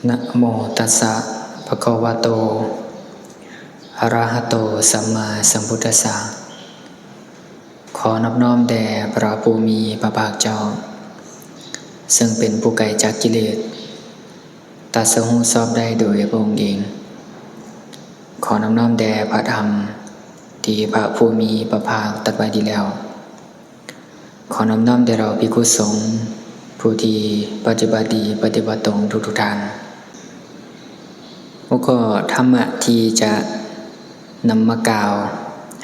ນະໂມຕັດສະ ພະຄະວະໂຕ ອະຣະຫະໂຕ ສຳມາສຳພຸດທັດສະ. ຂໍນອບນ້ອມແດ່ພະຜູ້ມີພະພາກເຈົ້າ ເຊິ່ງເປັນຜູ້ໄກຈາກກິເລດ, ຕັດສະຮູ້ຊອບໄດ້ໂດຍພະອົງເອງ. ຂໍນອບນ້ອມແດ່ພະທຳທີ່ພະຜູ້ມີພະພາກຕັດໄວ້ດີແລ້ວ. ຂໍນອບນ້ອມແດ່ເຫຼົ່າພິກຂຸສົງ ຜູ້ທີ່ປະຕິບັດດີປະຕິບັດຕົງທຸກໆທ່ານ. ຫົວຂໍ້ທຳມະທີ່ຈະນຳມາກ່າວ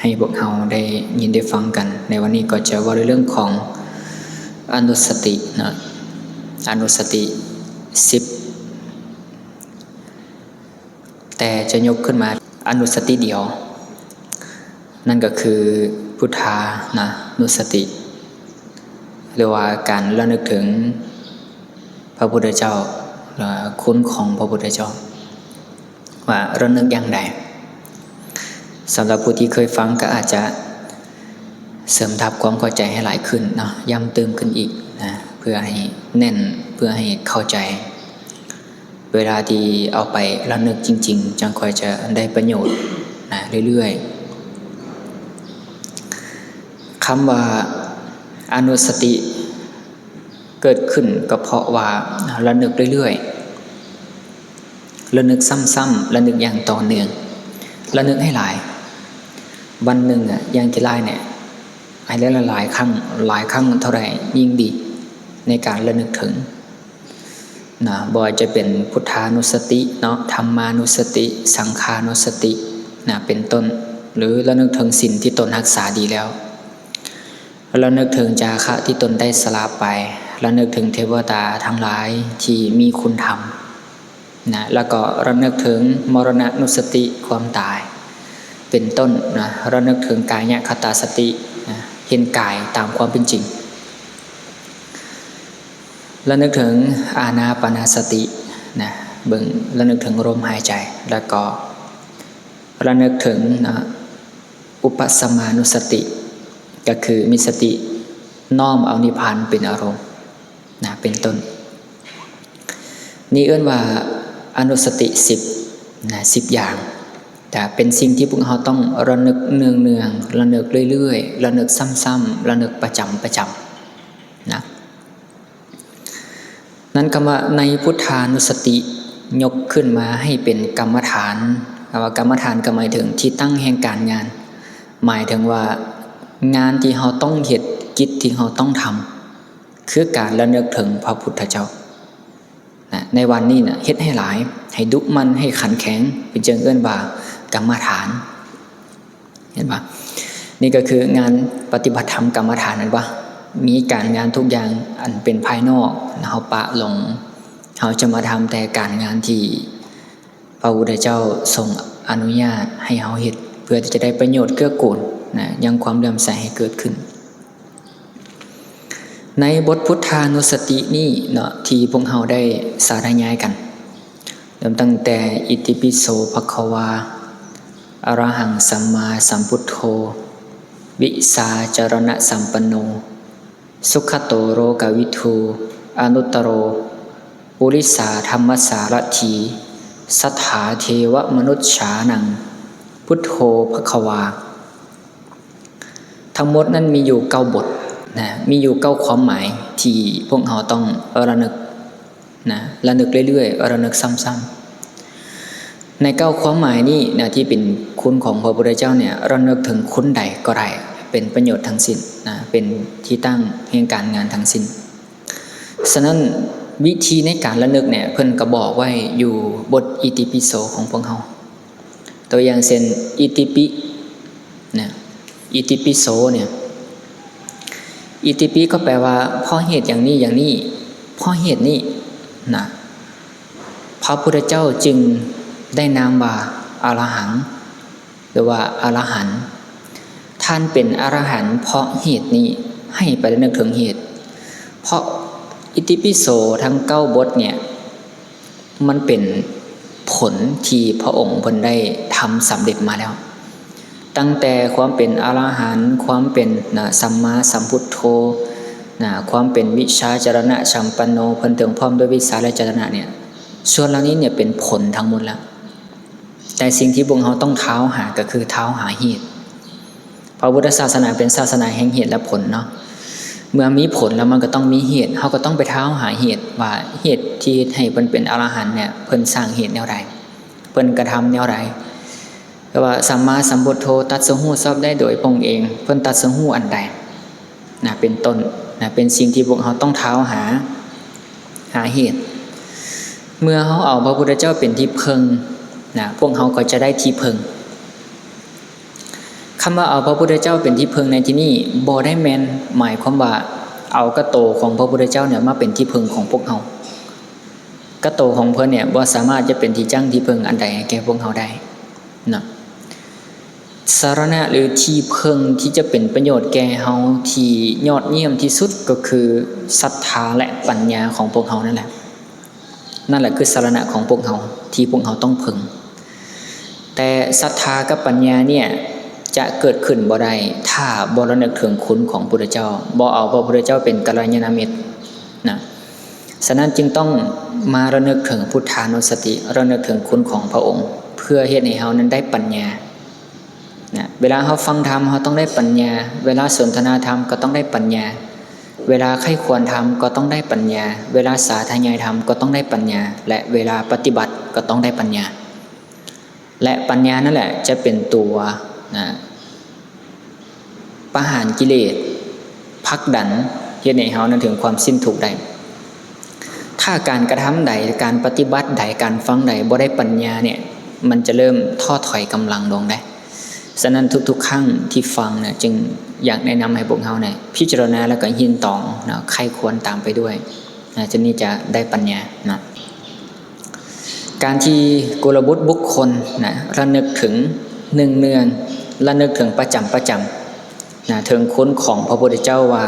ໃຫ້ພວກເຮົາໄດ້ຍິນໄດ້ຟັງກັນໃນວັນນີ້ ກໍຈະເວົ້າໃນເລື່ອງຂອງອະນຸສະຕິເນາະ, ອະນຸສະຕິສິບ ແຕ່ຈະຍົກຂຶ້ນມາອະນຸສະຕິດຽວ, ນັ້ນກໍຄືພຸດທານານຸສະຕິ ຫຼືວ່າການລະນຶກເຖິງພະພຸດທະເຈົ້າ ແລະ ຄຸນຂອງພະພຸດທະເຈົ້າ ວ່າລະນຶກຢ່າງໃດ. ສຳລັບຜູ້ທີ່ເຄີຍຟັງກໍອາດຈະເສີມທັບຄວາມເຂົ້າໃຈໃຫ້ຫຼາຍຂຶ້ນເນາະ, ຢ້ຳເຕີມຂຶ້ນອີກນະ ເພື່ອໃຫ້ແໜ້ນ, ເພື່ອໃຫ້ເຂົ້າໃຈ. ເວລາທີ່ເອົາໄປລະນຶກຈິງໆ ຈັ່ງຄ່ອຍຈະໄດ້ປະໂຫຍດນະເລື້ອຍໆ. ຄຳວ່າອະນຸສະຕິເກີດຂຶ້ນກໍເພາະວ່າລະນຶກເລື້ອຍໆ, ລະນຶກຊ້ຳໆ, ລະນຶກຢ່າງຕໍ່ເນື່ອງ, ລະນຶກໃຫ້ຫຼາຍ. ວັນໜຶ່ງອະ ຢ່າງທີ່ຫຼາຍນີ້ ໃຫ້ຫຼາຍໆຄັ້ງ, ຫຼາຍຄັ້ງເທົ່າໃດຍິ່ງດີ ໃນການລະນຶກເຖິງນະ, ບໍ່ວ່າຈະເປັນພຸດທານຸສະຕິເນາະ, ທຳມານຸສະຕິ, ສັງຂານຸສະຕິນະ ເປັນຕົ້ນ, ຫຼືລະນຶກເຖິງສິນທີ່ຕົນຮັກສາດີແລ້ວ, ລະນຶກເຖິງຈາຄະທີ່ຕົນໄດ້ສະຫຼະໄປ, ລະນຶກເຖິງເທວະດາທັງຫຼາຍທີ່ມີຄຸນທຳ ນະ, ແລ້ວກໍລະນຶກເຖິງມໍລະນະນຸສະຕິ ຄວາມຕາຍ ເປັນຕົ້ນນະ, ລະນຶກເຖິງກາຍະຄະຕາສະຕິນະ, ເຫັນກາຍຕາມຄວາມເປັນຈິງ, ລະນຶກເຖິງອານາປານະສະຕິນະ, ເບິ່ງ, ລະນຶກເຖິງລົມຫາຍໃຈ, ແລ້ວກໍລະນຶກເຖິງນະ ອຸປະສະມານຸສະຕິ ກໍຄືມີສະຕິນ້ອມເອົານິບພານເປັນອາລົມນະ ເປັນຕົ້ນ. ນີ້ເອີ້ນວ່າອະນຸສະຕິສິບນະ, ສິບຢ່າງ, ແຕ່ເປັນສິ່ງທີ່ພວກເຮົາຕ້ອງລະນຶກເນືອງໆ, ລະນຶກເລື້ອຍໆ, ລະນຶກຊ້ຳໆ, ລະນຶກປະຈຳ, ປະຈຳນະ. ນັ້ນຄຳວ່າໃນພຸດທານຸສະຕິຍົກຂຶ້ນມາໃຫ້ເປັນກຳມະຖານ, ຄຳວ່າກຳມະຖານກໍໝາຍເຖິງທີ່ຕັ້ງແຫ່ງການງານ, ໝາຍເຖິງວ່າງານທີ່ເຮົາຕ້ອງເຮັດ, ກິດທີ່ເຮົາຕ້ອງທຳ ຄືການລະນຶກເຖິງພະພຸດທະເຈົ້ານະ. ໃນວັນນີ້ນະ ເຮັດໃຫ້ຫຼາຍ, ໃຫ້ດຸໝັ່ນ, ໃຫ້ຂັນແຂງ, ເພິ່ນຈຶ່ງເອີ້ນວ່າກຳມະຖານ. ເຫັນບໍ່? ນີ້ກໍຄືງານປະຕິບັດທຳກຳມະຖານ ແມ່ນບໍ່? ມີການງານທຸກຢ່າງອັນເປັນພາຍນອກ ເຮົາປະລົງ, ເຮົາຈະມາທຳແຕ່ການງານທີ່ພະພຸດທະເຈົ້າຊົງອະນຸຍາດໃຫ້ເຮົາເຮັດ ເພື່ອທີ່ຈະໄດ້ປະໂຫຍດເກື້ອກູນນະ ຍັງຄວາມເຫຼື້ອມໃສໃຫ້ເກີດຂຶ້ນ. ໃນບົດພຸດທານຸສະຕິນີ້ເນາະ ທີ່ພວກເຮົາໄດ້ສາທະຍາຍກັນ ເລີ່ມຕັ້ງແຕ່ ອິຕິປິໂສ ພະຄະວາ ອະລະຫັງ ສຳມາສຳພຸດໂທ ວິຊາຈາລະນະສຳປັນໂນ ສຸຂະໂຕ ໂລກະວິທູ ອະນຸດຕະໂລ ປຸລິສາທຳມະສາລະຖີ ສັດຖາເທວະມະນຸດສານັງ ພຸດໂທ ພະຄະວາ. ທັງໝົດນັ້ນມີຢູ່ເກົ້າບົດນະ, ມີຢູ່ເກົ້າຄວາມໝາຍທີ່ພວກເຮົາຕ້ອງລະນຶກນະ, ລະນຶກເລື້ອຍໆ, ລະນຶກຊ້ຳໆ. ໃນເກົ້າຄວາມໝາຍນີ້ນະ ທີ່ເປັນຄຸນຂອງພະພຸດທະເຈົ້ານີ້ ລະນຶກເຖິງຄຸນໃດກໍໄດ້ ເປັນປະໂຫຍດທັງສິ້ນນະ, ເປັນທີ່ຕັ້ງແຫ່ງການງານທັງສິ້ນ. ສະນັ້ນ ວິທີໃນການລະນຶກນີ້ ເພິ່ນກໍບອກໄວ້ຢູ່ບົດອິຕິປິໂສຂອງພວກເຮົາ. ຕົວຢ່າງເຊັ່ນ ອິຕິປິນະ, ອິຕິປິໂສນີ້, ອິຕິປິກໍແປວ່າ ເພາະເຫດຢ່າງນີ້ ຢ່າງນີ້, ເພາະເຫດນີ້ນະ ພະພຸດທະເຈົ້າຈຶ່ງໄດ້ນາມວ່າອະລະຫັງ ຫຼືວ່າອະລະຫັນ. ທ່ານເປັນອະລະຫັນເພາະເຫດນີ້, ໃຫ້ໄປລະນຶກເຖິງເຫດ. ເພາະອິຕິປິໂສທັງເກົ້າບົດເນີ້ຍ ມັນເປັນຜົນທີ່ພະອົງເພິ່ນໄດ້ທຳສຳເລັດມາແລ້ວ, ຕັ້ງແຕ່ຄວາມເປັນອະລະຫັນ, ຄວາມເປັນນະ ສຳມາສຳພຸດໂທນະ, ຄວາມເປັນວິຊາຈາລະນະສຳປັນໂນ, ເພິ່ນເຖິງພ້ອມດ້ວຍວິຊາ ແລະ ຈາລະນະເນີ້ຍ, ສ່ວນເຫຼົ່ານີ້ເນຍເປັນຜົນທັງໝົດລະ. ແຕ່ສິ່ງທີ່ພວກເຮົາຕ້ອງທ້າວຫາກໍຄືທ້າວຫາເຫດ. ພະພຸດທະສາສະໜາເປັນສາສະໜາແຫ່ງເຫດ ແລະ ຜົນເນາະ. ເມື່ອມີຜົນແລ້ວມັນກໍຕ້ອງມີເຫດ. ເຮົາກໍຕ້ອງໄປທ້າວຫາເຫດວ່າ ເຫດທີ່ເຮັດໃຫ້ເພິ່ນເປັນອະລະຫັນເນຍ ເພິ່ນສ້າງເຫດແນວໃດ? ເພິ່ນກະທຳແນວໃດ? ແຕ່ວ່າສຳມາສຳພຸດໂທຕັດສະຮູ້ຊອບໄດ້ໂດຍພະອົງເອງ ເພິ່ນຕັດສະຮູ້ອັນໃດ? ນະ ເປັນຕົ້ນນະ ເປັນສິ່ງທີ່ພວກເຮົາຕ້ອງທ້າວຫາ ຫາເຫດ. ເມື່ອເຮົາເອົາພະພຸດທະເຈົ້າເປັນທີ່ເພິ່ງນະ ພວກເຮົາກໍຈະໄດ້ທີ່ເພິ່ງ. ຄຳວ່າເອົາພະພຸດທະເຈົ້າເປັນທີ່ເພິ່ງໃນທີ່ນີ້ ບໍ່ໄດ້ແມ່ນໝາຍຄວາມວ່າເອົາກະໂຕຂອງພະພຸດທະເຈົ້າເນຍມາເປັນທີ່ເພິ່ງຂອງພວກເຮົາ. ກະໂຕຂອງເພິ່ນເນຍບໍ່ສາມາດຈະເປັນທີ່ຢັ້ງທີ່ເພິ່ງອັນໃດໃຫ້ແກ່ພວກເຮົາໄດ້ເນາະ. ສາລະນະ ຫຼື ທີ່ເພິ່ງທີ່ຈະເປັນປະໂຫຍດແກ່ເຮົາທີ່ຍອດຢ້ຽມທີ່ສຸດ ກໍຄືສັດທາ ແລະ ປັນຍາຂອງພວກເຮົານັ້ນແຫຼະ. ນັ້ນແຫຼະຄືສາລະນະຂອງພວກເຮົາທີ່ພວກເຮົາຕ້ອງເພິ່ງ. ແຕ່ສັດທາກັບປັນຍາເນຍຈະເກີດຂຶ້ນບໍ່ໄດ້ ຖ້າບໍ່ລະນຶກເຖິງຄຸນຂອງພຸດທະເຈົ້າ, ບໍ່ເອົາພະພຸດທະເຈົ້າເປັນກັນລະຍານະມິດນະ. ສະນັ້ນຈຶ່ງຕ້ອງມາລະນຶກເຖິງພຸດທານຸສະຕິ, ລະນຶກເຖິງຄຸນຂອງພະອົງ ເພື່ອເຮັດໃຫ້ເຮົານັ້ນໄດ້ປັນຍານະ. ເວລາເຮົາຟັງທຳ ເຮົາຕ້ອງໄດ້ປັນຍາ, ເວລາສົນທະນາທຳກໍຕ້ອງໄດ້ປັນຍາ, ເວລາໃຄ່ຄວນທຳກໍຕ້ອງໄດ້ປັນຍາ, ເວລາສາທະຍາຍທຳກໍຕ້ອງໄດ້ປັນຍາ ແລະ ເວລາປະຕິບັດກໍຕ້ອງໄດ້ປັນຍາ. ແລະ ປັນຍານັ້ນແຫຼະຈະເປັນຕົວນະ ປະຫານກິເລດ, ຜັກດັນ, ເຮັດໃຫ້ເຮົານັ້ນເຖິງຄວາມສິ້ນທຸກໄດ້. ຖ້າການກະທຳໃດ, ການປະຕິບັດໃດ, ການຟັງໃດບໍ່ໄດ້ປັນຍາເນຍ, ມັນຈະເລີ່ມທໍ້ຖອຍກຳລັງລົງໄດ໋. ສະນັ້ນທຸກໆຄັ້ງທີ່ຟັງນະ ຈຶ່ງຢາກແນະນຳໃຫ້ພວກເຮົານະ ພິຈາລະນາແລ້ວກໍຍິນຕອງເນາະ, ໃຄ່ຄວນຕາມໄປດ້ວຍນະ, ຈະນີ້ຈະໄດ້ປັນຍາເນາະ. ການທີ່ກຸລະບຸດບຸກຄົນນະ ລະນຶກເຖິງເນືອງໆ, ລະນຶກເຖິງປະຈຳ, ປະຈຳນະ ເຖິງຄຸນຂອງພະພຸດທະເຈົ້າວ່າ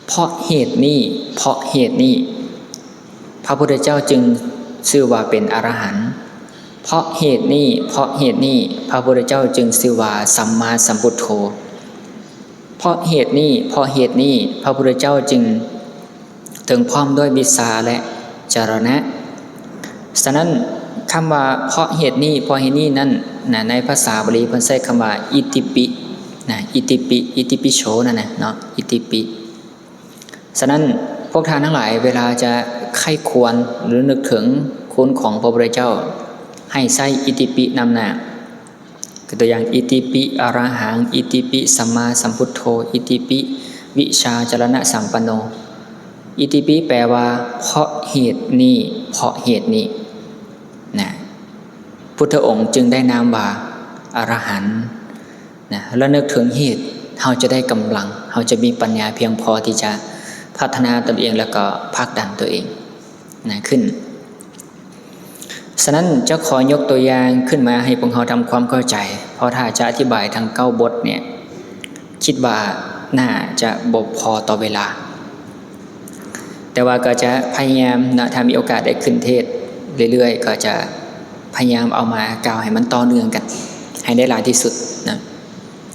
ເພາະເຫດນີ້, ເພາະເຫດນີ້ ພະພຸດທະເຈົ້າຈຶ່ງຊື່ວ່າເປັນອະລະຫັນ. ເພາະເຫດນີ້, ເພາະເຫດນີ້ ພະພຸດທະເຈົ້າຈຶ່ງຊື່ວ່າສຳມາສຳພຸດໂທ. ເພາະເຫດນີ້, ເພາະເຫດນີ້ ພະພຸດທະເຈົ້າຈຶ່ງເຖິງພ້ອມດ້ວຍວິຊາ ແລະ ຈະລະນະ. ສະນັ້ນ ຄຳວ່າເພາະເຫດນີ້, ເພາະເຫດນີ້ນັ້ນນະ ໃນພາສາບາລີເພິ່ນໃຊ້ຄຳວ່າ ອິຕິປິ ນະ, ອິຕິປິ, ອິຕິປິໂຊ ນັ້ນນະເນາະ, ອິຕິປິ. ສະນັ້ນ ພວກທ່ານທັງຫຼາຍ ເວລາຈະໃຄ່ຄວນ ຫຼື ນຶກເຖິງຄຸນຂອງພະພຸດທະເຈົ້າ ໃຫ້ໃຊ້ອິຕິປິນຳໜ້າ. ຄືຕົວຢ່າງ ອິຕິປິອະລະຫັງ, ອິຕິປິສຳມາສຳພຸດໂທ, ອິຕິປິວິຊາຈາລະນະສຳປັນໂນ. ອິຕິປິແປວ່າ ເພາະເຫດນີ້, ເພາະເຫດນີ້ນະ ພຸດທະອົງຈຶ່ງໄດ້ນາມວ່າອະລະຫັນນະ. ລະນຶກເຖິງເຫດ ເຮົາຈະໄດ້ກຳລັງ, ເຮົາຈະມີປັນຍາພຽງພໍທີ່ຈະພັດທະນາຕົນເອງ ແລ້ວກໍຜັກດັນຕົວເອງນະ ຂຶ້ນ. ສະນັ້ນ ຈະຂໍຍົກຕົວຢ່າງຂຶ້ນມາໃຫ້ພວກເຮົາທຳຄວາມເຂົ້າໃຈ, ເພາະຖ້າຈະອະທິບາຍທັງເກົ້າບົດເນຍ ຄິດວ່າໜ້າຈະບໍ່ພໍຕໍ່ເວລາ. ແຕ່ວ່າກໍຈະພະຍາຍາມເນາະ, ຖ້າມີໂອກາດໄດ້ຂຶ້ນເທດເລື້ອຍໆ ກໍຈະພະຍາຍາມເອົາມາກ່າວໃຫ້ມັນຕໍ່ເນື່ອງກັນ ໃຫ້ໄດ້ຫຼາຍທີ່ສຸດນະ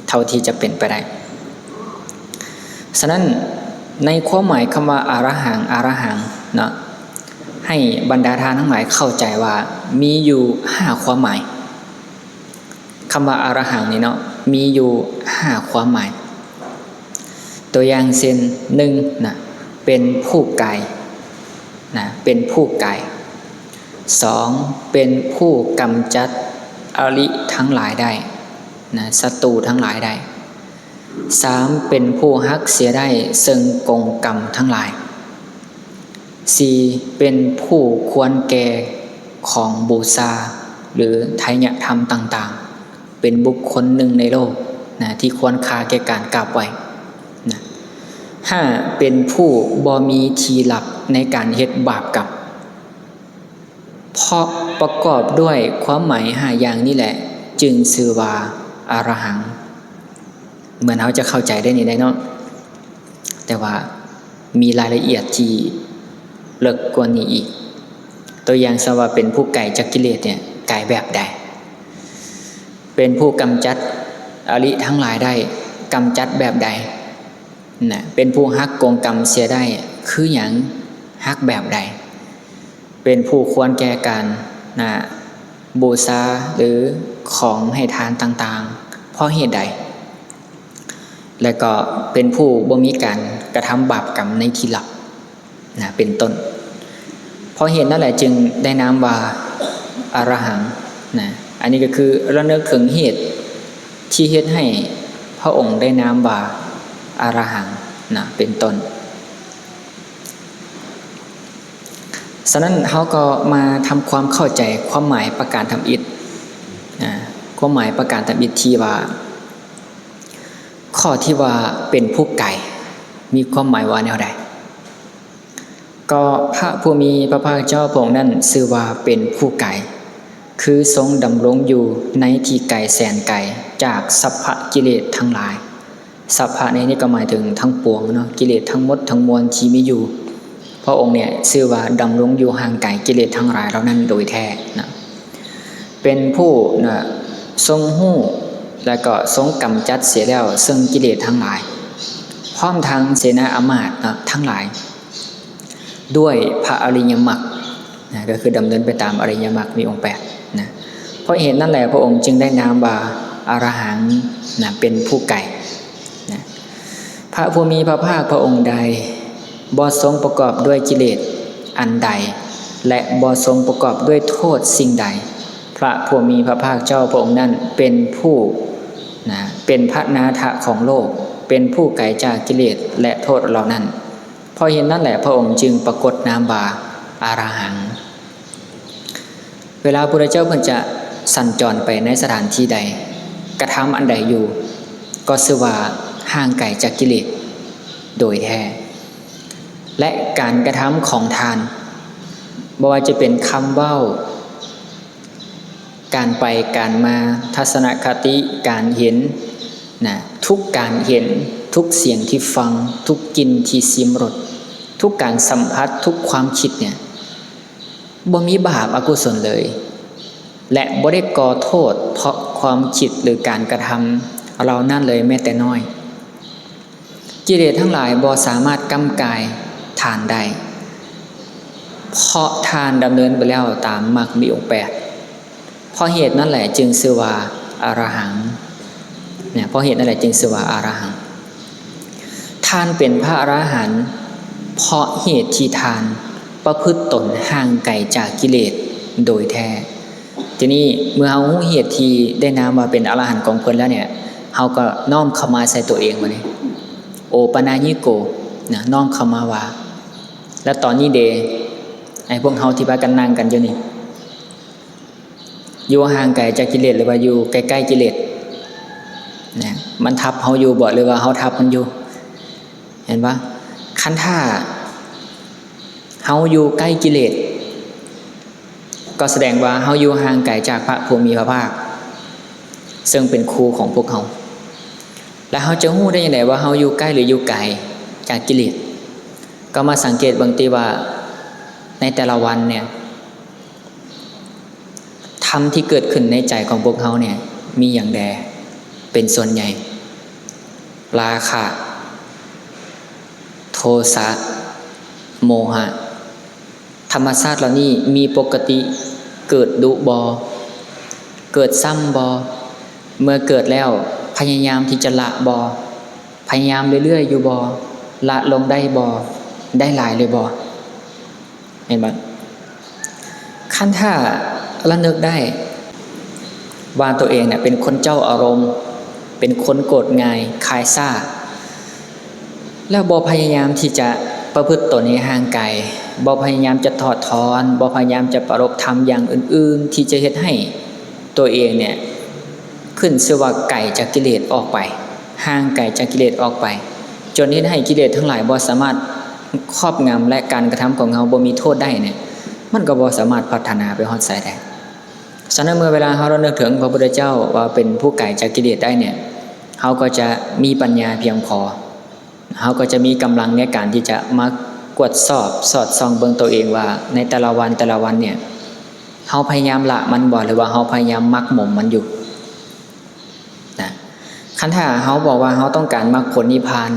ເທົ່າທີ່ຈະເປັນໄປໄດ້. ສະນັ້ນ ໃນຄວາມໝາຍຄຳວ່າ ອະລະຫັງ, ອະລະຫັງ ເນາະ, ໃຫ້ບັນດາທ່ານທັງຫຼາຍເຂົ້າໃຈວ່າ ມີຢູ່ຫ້າຄວາມໝາຍ. ຄຳວ່າ ອະລະຫັງ ນີ້ເນາະ ມີຢູ່ຫ້າຄວາມໝາຍ. ຕົວຢ່າງເຊັ່ນ ໜຶ່ງ ນະ ເປັນຜູ້ກາຍ ນະ ເປັນຜູ້ກາຍ. ສອງ ເປັນຜູ້ກຳຈັດອະລິທັງຫຼາຍໄດ້ ນະ ສັດຕູທັງຫຼາຍໄດ້. ສາມ ເປັນຜູ້ຫັກເສຍໄດ້ເຊິ່ງກົງກຳທັງຫຼາຍ. ສີ່ ເປັນຜູ້ຄວນແກ່ຂອງບູຊາ ຫຼື ໄທຍະທຳຕ່າງໆ, ເປັນບຸກຄົນໜຶ່ງໃນໂລກນະ ທີ່ຄວນຄ່າແກ່ການກາບໄຫວ້ນະ. ຫ້າ ເປັນຜູ້ບໍ່ມີທີ່ລັບໃນການເຮັດບາບກຳ. ເພາະປະກອບດ້ວຍຄວາມໝາຍຫ້າຢ່າງນີ້ແຫຼະ ຈຶ່ງຊື່ວ່າອະລະຫັງ. ເໝືອນເຮົາຈະເຂົ້າໃຈໄດ້ນີ້ໄດ໋ເນາະ, ແຕ່ວ່າມີລາຍລະອຽດທີ່ເລິກກວ່ານີ້ອີກ. ຕົວຢ່າງຊະວ່າເປັນຜູ້ໄກຈາກກິເລດເນຍ ໄກແບບໃດ? ເປັນຜູ້ກຳຈັດອະລິທັງຫຼາຍໄດ້ ກຳຈັດແບບໃດ? ນະ ເປັນຜູ້ຫັກກົງກຳເສຍໄດ້ ຄືຫຍັງ? ຫັກແບບໃດ? ເປັນຜູ້ຄວນແກ່ການນະ ບູຊາ ຫຼື ຂອງໃຫ້ທານຕ່າງໆ ເພາະເຫດໃດ? ແລະກໍເປັນຜູ້ບໍ່ມີການກະທຳບາບກຳໃນທີ່ລັບນະ ເປັນຕົ້ນ. ເພາະເຫດນັ້ນແຫຼະຈຶ່ງໄດ້ນາມວ່າອະລະຫັງນະ. ອັນນີ້ກໍຄືລະນຶກເຖິງເຫດທີ່ເຮັດໃຫ້ພະອົງໄດ້ນາມວ່າອະລະຫັງນະ ເປັນຕົ້ນ. ສະນັ້ນເຮົາກໍມາທຳຄວາມເຂົ້າໃຈຄວາມໝາຍປະການທຳອິດ, ອາ, ຄວາມໝາຍປະການທຳອິດທີ່ວ່າ ຂໍ້ທີ່ວ່າເປັນຜູ້ໄກ ມີຄວາມໝາຍວ່າແນວໃດ? ກໍພະຜູ້ມີພະພາກເຈົ້າພະອົງນັ້ນຊື່ວ່າເປັນຜູ້ໄກ, ຄືຊົງດຳລົງຢູ່ໃນທີ່ໄກແສນໄກຈາກສັບພະກິເລດທັງຫຼາຍ. ສັບພະໃນນີ້ກໍໝາຍເຖິງທັງປວງເນາະ, ກິເລດທັງໝົດທັງມວນທີ່ມີຢູ່. ພະອົງເນຍຊື່ວ່າດຳລົງຢູ່ຫ່າງໄກກິເລດທັງຫຼາຍເຫຼົ່ານັ້ນໂດຍແທ້ນະ. ເປັນຜູ້ນະ ຊົງຮູ້ ແລະກໍຊົງກຳຈັດເສຍແລ້ວເຊິ່ງກິເລດທັງຫຼາຍ, ພ້ອມທັງເສນາອາມາດນະ ທັງຫຼາຍ ດ້ວຍພະອະລິຍະມັກນະ, ກໍຄືດຳເນີນໄປຕາມອະລິຍະມັກມີອົງແປດນະ. ເພາະເຫດນັ້ນແຫຼະ ພະອົງຈຶ່ງໄດ້ນາມວ່າອະລະຫັງນະ, ເປັນຜູ້ໄກນະ. ພະຜູ້ມີພະພາກພະອົງໃດບໍ່ຊົງປະກອບດ້ວຍກິເລດອັນໃດ ແລະ ບໍ່ຊົງປະກອບດ້ວຍໂທດສິ່ງໃດ, ພະຜູ້ມີພະພາກເຈົ້າພະອົງນັ້ນເປັນຜູ້ນະ ເປັນພະນາຖະຂອງໂລກ, ເປັນຜູ້ໄກຈາກກິເລດ ແລະ ໂທດເຫຼົ່ານັ້ນ. ເພາະເຫດນັ້ນແຫຼະ ພະອົງຈຶ່ງປາກົດນາມວ່າອະລະຫັງ. ເວລາພະພຸດທະເຈົ້າເພິ່ນຈະສັນຈອນໄປໃນສະຖານທີ່ໃດ, ກະທຳອັນໃດຢູ່, ກໍຊື່ວ່າຫ່າງໄກຈາກກິເລດໂດຍແທ້. ແລະ ການກະທຳຂອງທ່ານ, ບໍ່ວ່າຈະເປັນຄຳເວົ້າ, ການໄປການມາ, ທັດສະນະຄະຕິ, ການເຫັນນະ, ທຸກການເຫັນ, ທຸກສຽງທີ່ຟັງ, ທຸກກິ່ນທີ່ຊິມລົດ, ທຸກການສຳຜັດ, ທຸກຄວາມຄິດເນຍ ບໍ່ມີບາບອະກຸສົນເລີຍ ແລະ ບໍ່ໄດ້ກໍ່ໂທດເພາະຄວາມຄິດ ຫຼື ການກະທຳເຫຼົ່ານັ້ນເລີຍແມ້ແຕ່ນ້ອຍ. ກິເລດທັງຫຼາຍບໍ່ສາມາດກຳກາຍທ່ານໄດ້ ເພາະທ່ານດຳເນີນໄປແລ້ວຕາມມັກມີອົງແປດ. ເພາະເຫດນັ້ນແຫຼະຈຶ່ງຊື່ວ່າອະລະຫັງນະ, ເພາະເຫດນັ້ນແຫຼະຈຶ່ງຊື່ວ່າອະລະຫັງ. ທ່ານເປັນພະອະລະຫັນ ເພາະເຫດທີ່ທ່ານປະພຶດຕົນຫ່າງໄກຈາກກິເລດໂດຍແທ້. ທີນີ້ເມື່ອເຮົາຮູ້ເຫດທີ່ໄດ້ນາມວ່າເປັນອະລະຫັນຂອງເພິ່ນແລ້ວເນຍ, ເຮົາກໍນ້ອມເຂົ້າມາໃສ່ຕົວເອງບັດນີ້ ໂອປະນາຍິໂກນະ, ນ້ອມເຂົ້າມາວ່າ ແລະ ຕອນນີ້ເດ ໃຫ້ພວກເຮົາທີ່ພາກັນນັ່ງກັນຢູ່ນີ້ ຢູ່ຫ່າງໄກຈາກກິເລດ ຫຼືວ່າຢູ່ໃກ້ໆກິເລດນະ? ມັນທັບເຮົາຢູ່ບໍ່ ຫຼືວ່າເຮົາທັບມັນຢູ່? ເຫັນບໍ່? ຄັນຖ້າເຮົາຢູ່ໃກ້ກິເລດ ກໍສະແດງວ່າເຮົາຢູ່ຫ່າງໄກຈາກພະຜູ້ມີພະພາກ ເຊິ່ງເປັນຄູຂອງພວກເຮົາ. ແລະ ເຮົາຈະຮູ້ໄດ້ຈັ່ງໃດວ່າເຮົາຢູ່ໃກ້ ຫຼື ຢູ່ໄກຈາກກິເລດ? ກໍມາສັງເກດເບິ່ງຕິວ່າ ໃນແຕ່ລະວັນເນຍ ທຳທີ່ເກີດຂຶ້ນໃນໃຈຂອງພວກເຮົາເນຍ ມີຫຍັງແດ່ເປັນສ່ວນໃຫຍ່? ລາຄະ, ໂທສະ, ໂມຫະ. ທຳມະຊາດເຫຼົ່ານີ້ມີປົກກະຕິເກີດດຸບໍ່? ເກີດຊ້ຳບໍ່? ເມື່ອເກີດແລ້ວ ພະຍາຍາມທີ່ຈະລະບໍ່? ພະຍາຍາມເລື້ອຍໆຢູ່ບໍ່? ລະລົງໄດ້ບໍ່? ໄດ້ຫຼາຍເລີຍບໍ່? ເຫັນບໍ່? ຄັນຖ້າລະນຶກໄດ້ວ່າຕົວເອງນະເປັນຄົນເຈົ້າອາລົມ, ເປັນຄົນໂກດງ່າຍ, ຄາຍຊ້າ, ແລ້ວບໍ່ພະຍາຍາມທີ່ຈະປະພຶດຕົນໃຫ້ຫ່າງໄກ, ບໍ່ພະຍາຍາມຈະຖອດຖອນ, ບໍ່ພະຍາຍາມຈະປະລົບທຳຢ່າງອື່ນໆ ທີ່ຈະເຮັດໃຫ້ຕົວເອງເນຍ ຂຶ້ນຊື່ວ່າໄກຈາກກິເລດອອກໄປ, ຫ່າງໄກຈາກກິເລດອອກໄປ, ຈົນເຮັດໃຫ້ກິເລດທັງຫຼາຍບໍ່ສາມາດຄອບງຳ ແລະ ການກະທຳຂອງເຮົາບໍ່ມີໂທດໄດ້ເນຍ, ມັນກໍບໍ່ສາມາດພັດທະນາໄປຮອດໃສໄດ້. ສະນັ້ນ ເມື່ອເວລາເຮົາລະນຶກເຖິງພະພຸດທະເຈົ້າວ່າເປັນຜູ້ໄກຈາກກິເລດໄດ້ເນຍ, ເຮົາກໍຈະມີປັນຍາພຽງພໍ. ເຮົາກໍຈະມີກຳລັງໃນການທີ່ຈະມາກວດສອບສອດສ່ອງເບິ່ງຕົວເອງວ່າ ໃນແຕ່ລະວັນ ແຕ່ລະວັນເນຍ ເຮົາພະຍາຍາມລະມັນບໍ່ ຫຼືວ່າເຮົາພະຍາຍາມໝັກໝົມມັນຢູ່ນະ? ຄັນຖ້າເຮົາບອກວ່າເຮົາຕ້ອງການມັກຜົນນິບພານ,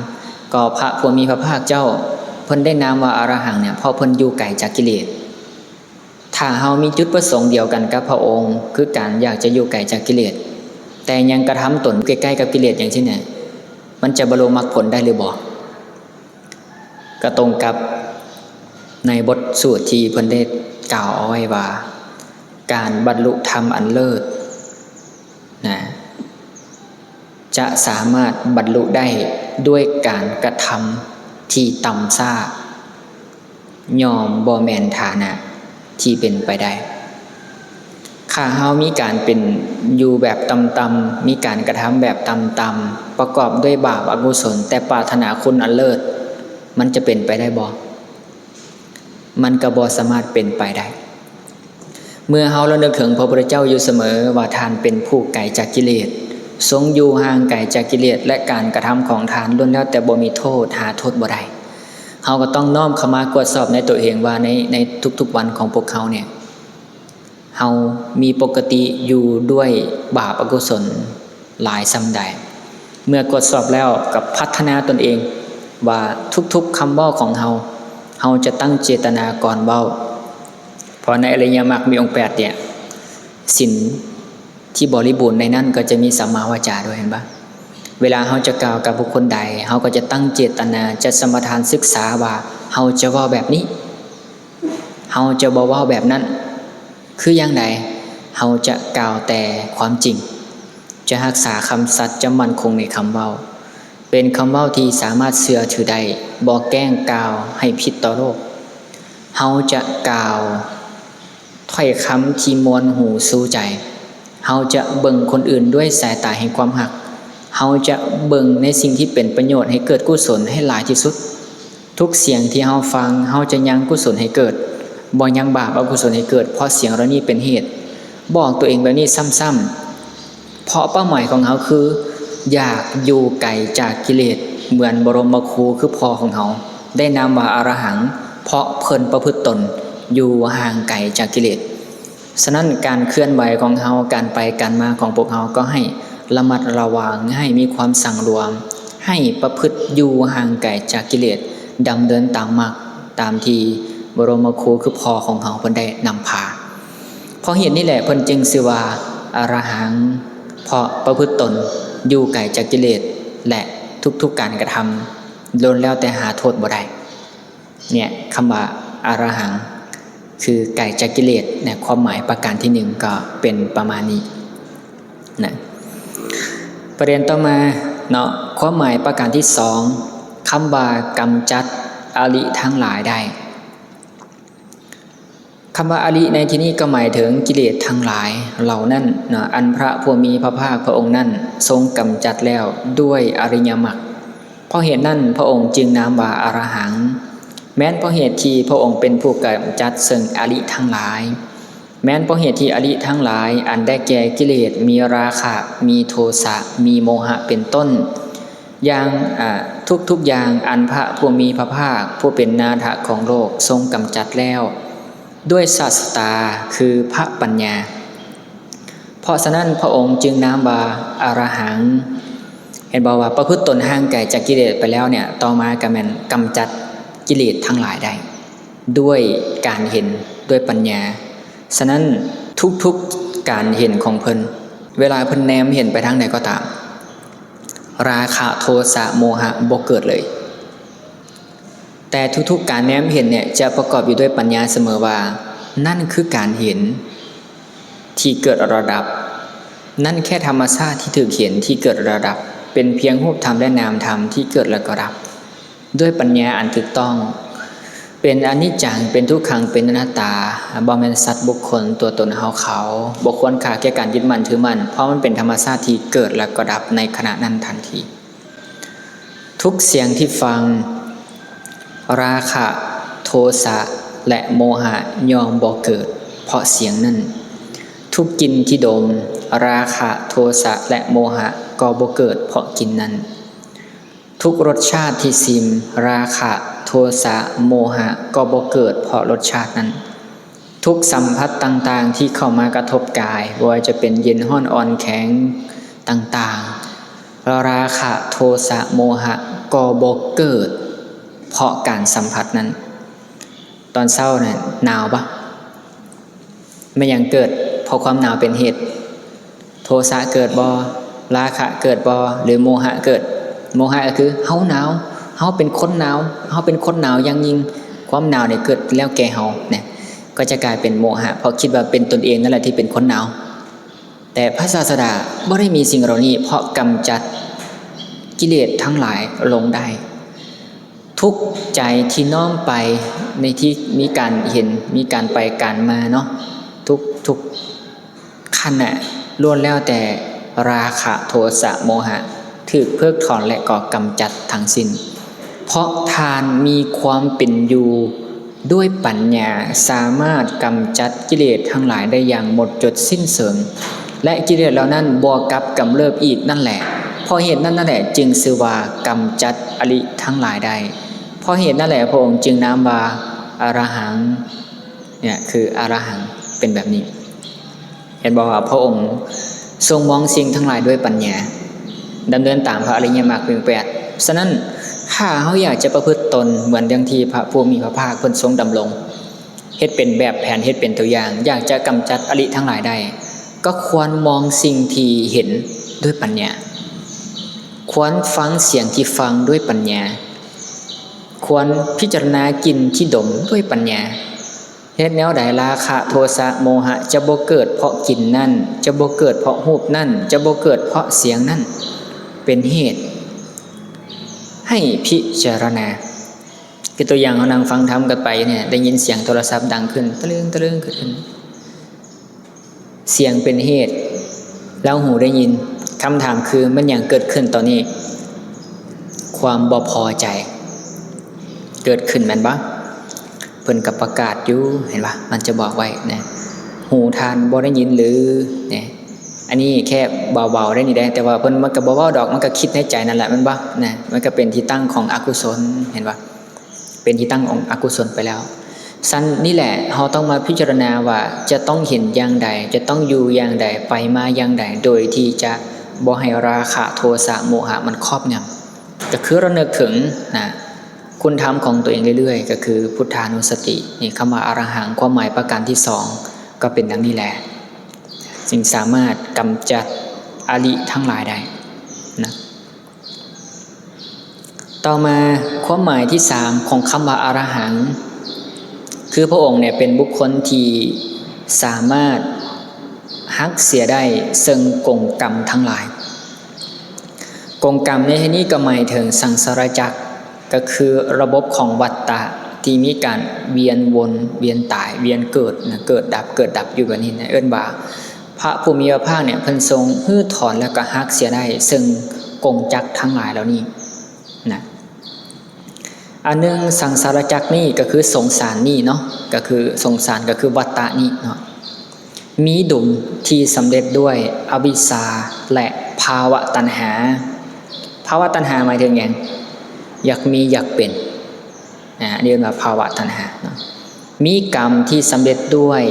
ກໍພະຜູ້ມີພະພາກເຈົ້າເພິ່ນໄດ້ນາມວ່າອະລະຫັງເນຍ ເພາະເພິ່ນຢູ່ໄກຈາກກິເລດ. ຖ້າເຮົາມີຈຸດປະສົງດຽວກັນກັບພະອົງ ຄືການຢາກຈະຢູ່ໄກຈາກກິເລດ ແຕ່ຍັງກະທຳຕົນໃກ້ໆກັບກິເລດ ຢ່າງຊີ້ນະ ມັນຈະບັນລຸມັກຜົນໄດ້ຫຼືບໍ່? ກໍຕົງກັບໃນບົດສູດທີ່ເພິ່ນໄດ້ກ່າວເອົາໄວ້ວ່າ ການບັນລຸທຳອັນເລີດນະ ຈະສາມາດບັນລຸໄດ້ດ້ວຍການກະທຳທີ່ຕ່ຳຊ້າ ຍ່ອມບໍ່ແມ່ນຖານະທີ່ເປັນໄປໄດ້. ຖ້າເຮົາມີການເປັນຢູ່ແບບຕ່ຳໆ ມີການກະທຳແບບຕ່ຳໆ ປະກອບດ້ວຍບາບອະກຸສົນ ແຕ່ປາດຖະໜາຄຸນອັນເລີດ, ມັນຈະເປັນໄປໄດ້ບໍ່? ມັນກໍບໍ່ສາມາດເປັນໄປໄດ້. ເມື່ອເຮົາລະນຶກເຖິງພະພຸດທະເຈົ້າຢູ່ສະເໝີວ່າທ່ານເປັນຜູ້ໄກຈາກກິເລດ, ຊົງຢູ່ຫ່າງໄກຈາກກິເລດ ແລະ ການກະທຳຂອງທ່ານລ້ວນແລ້ວແຕ່ບໍ່ມີໂທດ, ຫາໂທດບໍ່ໄດ້. ເຮົາກໍຕ້ອງນ້ອມເຂົ້າມາກວດສອບໃນຕົວເອງວ່າໃນ, ໃນທຸກໆວັນຂອງພວກເຮົາເນ່ຍ ເຮົາມີປົກກະຕິຢູ່ດ້ວຍບາບອະກຸສົນຫຼາຍສ່ຳໃດ? ເມື່ອກວດສອບແລ້ວກໍພັດທະນາຕົນເອງວ່າທຸກໆຄຳເວົ້າຂອງເຮົາ, ເຮົາຈະຕັ້ງເຈດຕະນາກ່ອນເວົ້າ. ເພາະໃນອະລິຍະມັກມີອົງແປດເນ່ຍ, ສິນທີ່ບໍລິບູນໃນນັ້ນກໍຈະມີສຳມາວາຈາດ້ວຍ, ເຫັນບໍ່? ເວລາເຮົາຈະກ່າວກັບບຸກຄົນໃດ, ເຮົາກໍຈະຕັ້ງເຈດຕະນາ, ຈັດສະມາທານສຶກສາວ່າເຮົາຈະເວົ້າແບບນີ້. ເຮົາຈະບໍ່ເວົ້າແບບນັ້ນ. ຄືຢ່າງໃດ? ເຮົາຈະກ່າວແຕ່ຄວາມຈິງ, ຈະຮັກສາຄຳສັດ, ຈະໝັ້ນຄົງໃນຄຳເວົ້າ, ເປັນຄຳເວົ້າທີ່ສາມາດເຊື່ອຖືໄດ້, ບໍ່ແກ້ງກ່າວໃຫ້ຜິດຕໍ່ໂລກ. ເຮົາຈະກ່າວຖ້ອຍຄຳທີ່ມ່ວນຫູຊູໃຈ. ເຮົາຈະເບິ່ງຄົນອື່ນດ້ວຍສາຍຕາແຫ່ງຄວາມຮັກ. ເຮົາຈະເບິ່ງໃນສິ່ງທີ່ເປັນປະໂຫຍດໃຫ້ເກີດກຸສົນໃຫ້ຫຼາຍທີ່ສຸດ. ທຸກສຽງທີ່ເຮົາຟັງ, ເຮົາຈະຍັງກຸສົນໃຫ້ເກີດ, ບໍ່ຍັງບາບອະກຸສົນໃຫ້ເກີດ, ເພາະສຽງເຫຼົ່ານີ້ເປັນເຫດ. ບອກຕົວເອງແບບນີ້ຊ້ຳໆ, ເພາະເປົ້າໝາຍຂອງເຮົາຄື ຢາກຢູ່ໄກຈາກກິເລດ ເໝືອນບໍລົມມະຄູຄືພໍ່ຂອງເຮົາ ໄດ້ນາມວ່າອະລະຫັງ, ເພາະເພິ່ນປະພຶດຕົນຢູ່ຫ່າງໄກຈາກກິເລດ. ສະນັ້ນ ການເຄື່ອນໄຫວຂອງເຮົາ, ການໄປການມາຂອງພວກເຮົາ ກໍໃຫ້ລະມັດລະວັງ, ໃຫ້ມີຄວາມສັງລວມ, ໃຫ້ປະພຶດຢູ່ຫ່າງໄກຈາກກິເລດ, ດຳເນີນຕາມມັກ, ຕາມທີ່ບໍລົມມະຄູຄືພໍ່ຂອງເຮົາເພິ່ນໄດ້ນຳພາ. ເພາະເຫດນີ້ແຫຼະ ເພິ່ນຈຶ່ງຊື່ວ່າອະລະຫັງ, ເພາະປະພຶດຕົນຢູ່ໄກຈາກກິເລດ ແລະ ທຸກໆການກະທຳ ລ້ວນແລ້ວແຕ່ຫາໂທດບໍ່ໄດ້. ເນ່ຍ ຄຳວ່າອະລະຫັງ ຄືໄກຈາກກິເລດນະ, ຄວາມໝາຍປະການທີໜຶ່ງກໍເປັນປະມານນີ້ນະ. ປະເດັນຕໍ່ມາເນາະ, ຄວາມໝາຍປະການທີສອງ, ຄຳວ່າກຳຈັດອະລິທັງຫຼາຍໄດ້. ຄຳວ່າອະລິໃນທີ່ນີ້ກໍໝາຍເຖິງກິເລດທັງຫຼາຍເຫຼົ່ານັ້ນເນາະ, ອັນພະຜູ້ມີພະພາກພະອົງນັ້ນຊົງກຳຈັດແລ້ວດ້ວຍອະລິຍະມັກ. ເພາະເຫດນັ້ນ ພະອົງຈຶ່ງນາມວ່າອະລະຫັງ. ແມ່ນເພາະເຫດທີ່ພະອົງເປັນຜູ້ກຳຈັດເຊິ່ງອະລິທັງຫຼາຍ. ແມ່ນເພາະເຫດທີ່ອະລິທັງຫຼາຍ ອັນໄດ້ແກ່ກິເລດ ມີລາຄະ, ມີໂທສະ, ມີໂມຫະ ເປັນຕົ້ນ, ຢ່າງ, ອາ, ທຸກໆຢ່າງ ອັນພະຜູ້ມີພະພາກ ຜູ້ເປັນນາຖະຂອງໂລກ ຊົງກຳຈັດແລ້ວ ດ້ວຍສາດສະຕາ ຄືພະປັນຍາ. ເພາະສະນັ້ນ ພະອົງຈຶ່ງນາມວ່າອະລະຫັງ. ເຫັນບໍ່ວ່າປະພຶດຕົນຫ່າງໄກຈາກກິເລດໄປແລ້ວເນ່ຍ, ຕໍ່ມາກໍແມ່ນກຳຈັດກິເລດທັງຫຼາຍໄດ້ ດ້ວຍການເຫັນ, ດ້ວຍປັນຍາ. ສະນັ້ນ ທຸກໆການເຫັນຂອງເພິ່ນ, ເວລາເພິ່ນແນມເຫັນໄປທາງໃດກໍຕາມ, ລາຄະ, ໂທສະ, ໂມຫະ ບໍ່ເກີດເລີຍ. ແຕ່ທຸກໆການແນມເຫັນເນ່ຍ ຈະປະກອບຢູ່ດ້ວຍປັນຍາສະເໝີວ່າ ນັ້ນຄືການເຫັນທີ່ເກີດແລ້ວດັບ, ນັ້ນແຄ່ທຳມະຊາດທີ່ຖືກເຫັນທີ່ເກີດແລ້ວດັບ, ເປັນພຽງຮູບທຳ ແລະ ນາມທຳທີ່ເກີດແລ້ວກໍດັບ, ດ້ວຍປັນຍາອັນຖືກຕ້ອງ. ເປັນອະນິດຈັງ, ເປັນທຸກຂັງ, ເປັນອະນັດຕາ, ບໍ່ແມ່ນສັດບຸກຄົນຕົວຕົນເຮົາເຂົາ, ບໍ່ຄວນຄ່າແກ່ການຍຶດໝັ້ນຖືໝັ້ນ, ເພາະມັນເປັນທຳມະຊາດທີ່ເກີດແລ້ວກໍດັບໃນຂະນະນັ້ນທັນທີ. ທຸກສຽງທີ່ຟັງ, ລາຄະ, ໂທສະ ແລະ ໂມຫະ ຍ່ອມບໍ່ເກີດເພາະສຽງນັ້ນ. ທຸກກິ່ນທີ່ດົມ, ລາຄະ, ໂທສະ ແລະ ໂມຫະ ກໍບໍ່ເກີດເພາະກິ່ນນັ້ນ. ທຸກລົດຊາດທີ່ຊິມ, ລາຄະ, ໂທສະ, ໂມຫະ ກໍບໍ່ເກີດເພາະລົດຊາດນັ້ນ. ທຸກສຳຜັດຕ່າງໆທີ່ເຂົ້າມາກະທົບກາຍ, ບໍ່ວ່າຈະເປັນເຢັນ, ຮ້ອນ, ອ່ອນ, ແຂງຕ່າງໆ, ລາຄະ, ໂທສະ, ໂມຫະ ກໍບໍ່ເກີດເພາະການສຳຜັດນັ້ນ. ຕອນເຊົ້ານັ້ນໜາວປະ? ແມ່ນຫຍັງເກີດ? ເພາະຄວາມໜາວເປັນເຫດ. ໂທສະເກີດບໍ່? ລາຄະເກີດບໍ່? ຫຼືໂມຫະເກີດ? ໂມຫະກໍຄືເຮົາໜາວ, ເຮົາເປັນຄົນໜາວ, ເຮົາເປັນຄົນໜາວຢ່າງຍິ່ງ. ຄວາມໜາວນີ້ເກີດແລ້ວແກ່ເຮົານະ, ກໍຈະກາຍເປັນໂມຫະ ເພາະຄິດວ່າເປັນຕົນເອງນັ້ນແຫຼະທີ່ເປັນຄົນໜາວ. ແຕ່ພະສາສະດາບໍ່ໄດ້ມີສິ່ງເຫຼົ່ານີ້ ເພາະກຳຈັດກິເລດທັງຫຼາຍລົງໄດ້. ທຸກໃຈທີ່ນ້ອມໄປໃນທີ່ມີການເຫັນ, ມີການໄປການມາເນາະ, ທຸກ ທຸກຂະນະລ້ວນແລ້ວແຕ່ລາຄະ ໂທສະ ໂມຫະ ຖືກເພິກຖອນ ແລະ ກໍກຳຈັດທັງສິ້ນ. ເພາະທ່ານມີຄວາມເປັນຢູ່ດ້ວຍປັນຍາ, ສາມາດກຳຈັດກິເລດທັງຫຼາຍໄດ້ຢ່າງໝົດຈົດສິ້ນເຊີງ, ແລະ ກິເລດເຫຼົ່ານັ້ນບໍ່ກັບກຳເລີບອີກນັ້ນແຫຼະ. ເພາະເຫດນັ້ນນັ້ນແຫຼະ ຈຶ່ງຊື່ວ່າກຳຈັດອະລິທັງຫຼາຍໄດ້. ເພາະເຫດນັ້ນແຫຼະ ພະອົງຈຶ່ງນາມວ່າອະລະຫັງ, ເນຍ ຄືອະລະຫັງເປັນແບບນີ້. ເຫັນບໍ່ວ່າພະອົງຊົງມອງສິ່ງທັງຫຼາຍດ້ວຍປັນຍາ, ດຳເນີນຕາມພະອະລິຍະມັກມີອົງແປດ. ສະນັ້ນ ຖ້າເຮົາຢາກຈະປະພຶດຕົນເໝືອນດັ່ງທີ່ພະຜູ້ມີພະພາກເພິ່ນຊົງດຳລົງ, ເຮັດເປັນແບບແຜນ, ເຮັດເປັນຕົວຢ່າງ, ຢາກຈະກຳຈັດອະລິທັງຫຼາຍໄດ້, ກໍຄວນມອງສິ່ງທີ່ເຫັນດ້ວຍປັນຍາ, ຄວນຟັງສຽງທີ່ຟັງດ້ວຍປັນຍາ, ຄວນພິຈາລະນາກິ່ນທີ່ດົມດ້ວຍປັນຍາ. ເຮັດແນວໃດລາຄະ ໂທສະ ໂມຫະຈະບໍ່ເກີດເພາະກິ່ນນັ້ນ, ຈະບໍ່ເກີດເພາະຮູບນັ້ນ, ຈະບໍ່ເກີດເພາະສຽງນັ້ນ ເປັນເຫດໃຫ້ພິຈາລະນາ. ຄືຕົວຢ່າງ ເຮົານັ່ງຟັງທຳກັນໄປເນຍ, ໄດ້ຍິນສຽງໂທລະສັບດັງຂຶ້ນ ຕະລຶງ ຕະລຶງ ເກີດຂຶ້ນ. ສຽງເປັນເຫດ, ລາວຫູໄດ້ຍິນ. ຄຳຖາມຄື ແມ່ນຫຍັງເກີດຂຶ້ນຕອນນີ້? ຄວາມບໍ່ພໍໃຈເກີດຂຶ້ນແມ່ນບໍ່? ເພິ່ນກໍປະກາດຢູ່, ເຫັນບໍ່? ມັນຈະບອກໄວ້ນະ, ຫູທ່ານບໍ່ໄດ້ຍິນຫຼື ນະ. ອັນນີ້ແຄ່ເບົາໆໄດ້ນີ້ເດ້, ແຕ່ວ່າເພິ່ນ ມັນກໍບໍ່ເວົ້າດອກ, ມັນກໍຄິດໃນໃຈນັ້ນແຫຼະ ແມ່ນບໍ່? ນະ, ມັນກໍເປັນທີ່ຕັ້ງຂອງອະກຸສົນ, ເຫັນບໍ່? ເປັນທີ່ຕັ້ງຂອງອະກຸສົນໄປແລ້ວ. ຊັ້ນນີ້ແຫຼະ ເຮົາຕ້ອງມາພິຈາລະນາວ່າຈະຕ້ອງເຫັນຢ່າງໃດ, ຈະຕ້ອງຢູ່ຢ່າງໃດ, ໄປມາຢ່າງໃດ, ໂດຍທີ່ຈະບໍ່ໃຫ້ລາຄະ ໂທສະ ໂມຫະມັນຄອບງຳ. ກໍຄືລະນຶກເຖິງນະ ຄຸນທຳຂອງຕົວເອງເລື້ອຍໆ, ກໍຄືພຸດທານຸສະຕິ. ນີ້ຄຳວ່າອະລະຫັງ ຄວາມໝາຍປະການທີສອງ ກໍເປັນດັ່ງນີ້ແຫຼະ, ຈຶ່ງສາມາດກຳຈັດອະລິທັງຫຼາຍໄດ້ນະ. ຕໍ່ມາ, ຄວາມໝາຍທີສາມຂອງຄຳວ່າອະລະຫັງ ຄືພະອົງເນຍເປັນບຸກຄົນທີ່ສາມາດຫັກເສຍໄດ້ເຊິ່ງກົງກຳທັງຫຼາຍ. ກົງກຳໃນທີ່ນີ້ກໍໝາຍເຖິງສັງສາລະຈັກ, ກໍຄືລະບົບຂອງວັດຕະທີ່ມີການວຽນວົນ, ວຽນຕາຍ, ວຽນເກີດນະ, ເກີດດັບ, ເກີດດັບຢູ່ແບບນີ້ນະ, ເອີ້ນວ່າ ພະຜູ້ມີພະພາກເນຍ ເພິ່ນຊົງຮື້ຖອນ ແລ້ວກໍຫັກເສຍໄດ້ເຊິ່ງກົງຈັກທັງຫຼາຍເຫຼົ່ານີ້ນະ. ອັນໜຶ່ງ, ສັງສາລະຈັກນີ້ກໍຄືສົງສານນີ້ເນາະ, ກໍຄືສົງສານ ກໍຄືວັດຕະນີ້ເນາະ, ມີດຸມທີ່ສຳເລັດດ້ວຍອະວິຊຊາ ແລະ ພາວະຕັນຫາ. ພາວະຕັນຫາໝາຍເຖິງຫຍັງ? ຢາກມີ, ຢາກເປັນ. ອາ ອັນນີ້ເອີ້ນວ່າພາວະຕັນຫາເນາະ. ມີກຳທີ່ສຳເລັດດ້ວຍ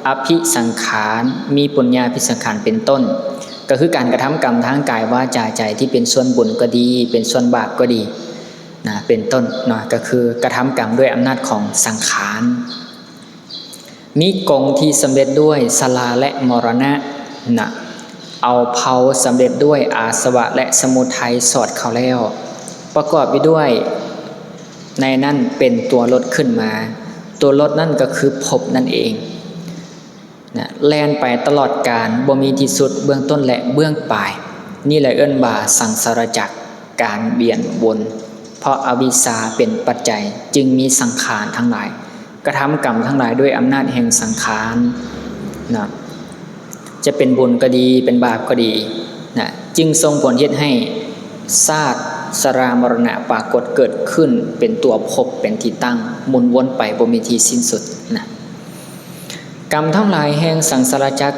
ອະພິສັງຂານ, ມີປຸນຍາພິສັງຂານເປັນຕົ້ນ, ກໍຄືການກະທຳກຳທາງກາຍ, ວາຈາ, ໃຈ ທີ່ເປັນສ່ວນບຸນກໍດີ, ເປັນສ່ວນບາບກໍດີນະ, ເປັນຕົ້ນເນາະ, ກໍຄືກະທຳກຳດ້ວຍອຳນາດຂອງສັງຂານ. ມີກົງທີ່ສຳເລັດດ້ວຍຊະລາ ແລະ ມໍລະນະນະ, ເອົາເພົາສຳເລັດດ້ວຍອາສະວະ ແລະ ສະມຸໄທສອດເຂົ້າແລ້ວ, ປະກອບຢູ່ດ້ວຍ ໃນນັ້ນເປັນຕົວລົດຂຶ້ນມາ, ຕົວລົດນັ້ນກໍຄືພົບນັ້ນເອງນະ, ແລ່ນໄປຕະຫຼອດການ ບໍ່ມີທີ່ສຸດ, ເບື້ອງຕົ້ນ ແລະ ເບື້ອງປາຍ. ນີ້ແຫຼະເອີ້ນວ່າສັງສາລະຈັກ, ການວຽນວົນ, ເພາະອະວິຊຊາເປັນປັດໄຈ ຈຶ່ງມີສັງຂານທັງຫຼາຍ, ກະທຳກຳທັງຫຼາຍດ້ວຍອຳນາດແຫ່ງສັງຂານນະ, ຈະເປັນບຸນກໍດີ ເປັນບາບກໍດີນະ, ຈຶ່ງສົ່ງຜົນເຮັດໃຫ້ຊາດຊະລາມໍລະນະປາກົດເກີດຂຶ້ນເປັນຕົວພົບ ເປັນທີ່ຕັ້ງ ໝູນວົນໄປບໍ່ມີທີ່ສິ້ນສຸດນະ. ກຳທັງຫຼາຍແຫ່ງສັງສາລະຈັກ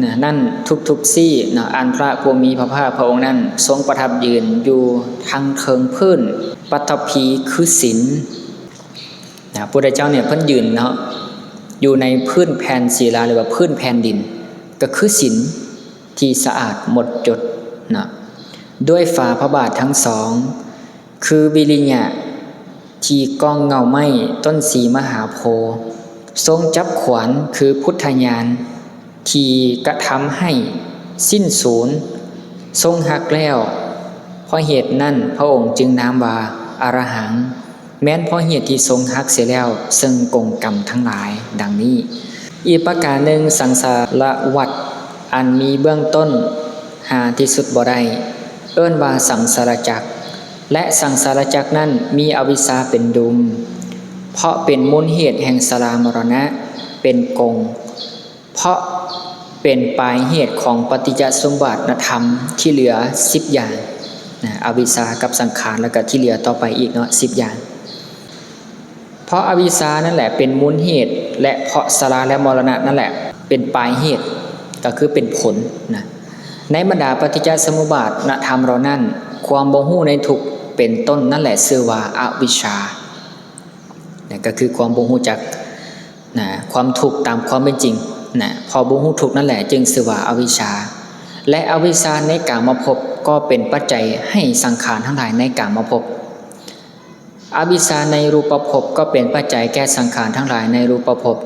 ນະ ນັ້ນທຸກໆຊີ້ນະ ອັນພະຜູ້ມີພະພາກພະອົງນັ້ນຊົງປະທັບຢືນຢູ່ທັງເທິງພື້ນປັດຖະພີຄືສິນ. ນະ ພຸດທະເຈົ້າເນຍເພິ່ນຢືນເນາະ ຢູ່ໃນພື້ນແຜ່ນສີລາ ຫຼືວ່າພື້ນແຜ່ນດິນ ກໍຄືສິນທີ່ສະອາດໝົດຈົດເນາະ ດ້ວຍຝ່າພະບາດທັງສອງ ຄືວິລິຍະທີ່ກ້ອງເງົາໄມ້ຕົ້ນສີມະຫາໂພ, ຊົງຈັບຂວານຄືພຸດທະຍານ ທີ່ກະທຳໃຫ້ສິ້ນສູນ, ຊົງຫັກແລ້ວ. ເພາະເຫດນັ້ນພະອົງຈຶ່ງນາມວ່າອະຣະຫັງ, ແມ່ນເພາະເຫດທີ່ຊົງຫັກເສຍແລ້ວເຊິ່ງກົງກຳທັງຫຼາຍ. ດັ່ງນີ້. ອີກປະການໜຶ່ງ, ສັງສາລະວັດອັນມີເບື້ອງຕົ້ນຫາທີ່ສຸດບໍ່ໄດ້ ເອີ້ນວ່າສັງສາລະຈັກ, ແລະ ສັງສາລະຈັກນັ້ນມີອະວິຊຊາເປັນດຸມ, ເພາະເປັນມູນເຫດແຫ່ງຊະລາມະລະນະເປັນກົງ, ເພາະເປັນປາຍເຫດຂອງປະຕິດຈະສົມບັດນະທຳທີ່ເຫຼືອສິບຢ່າງນະ, ອະວິຊຊາກັບສັງຂານ ແລ້ວກໍທີ່ເຫຼືອຕໍ່ໄປອີກເນາະ ສິບຢ່າງ. ເພາະອະວິຊຊານັ້ນແຫຼະເປັນມູນເຫດ ແລະ ເພາະຊະລາ ແລະ ມໍລະນະນັ້ນແຫຼະເປັນປາຍເຫດ ກໍຄືເປັນຜົນນະ. ໃນບັນດາປະຕິດຈະສະມຸບາດນະທຳເຫຼົ່ານັ້ນ, ຄວາມບໍ່ຮູ້ໃນທຸກເປັນຕົ້ນນັ້ນແຫຼະຊື່ວ່າອະວິຊຊາ, ນະ, ກໍຄືຄວາມບໍ່ຮູ້ຈັກນະ ຄວາມທຸກຕາມຄວາມເປັນຈິງນະ, ເພາະບໍ່ຮູ້ທຸກນັ້ນແຫຼະຈຶ່ງຊື່ວ່າອະວິຊຊາ. ແລະ ອະວິຊຊາໃນກາມະພົບກໍເປັນປັດໄຈໃຫ້ສັງຂານທັງຫຼາຍໃນກາມະພົບ. ອະວິຊຊາໃນຮູບປະພົບກໍເປັນປັດໄຈແກ່ສັງຂານທັງຫຼາຍໃນຮູບປະພົບ.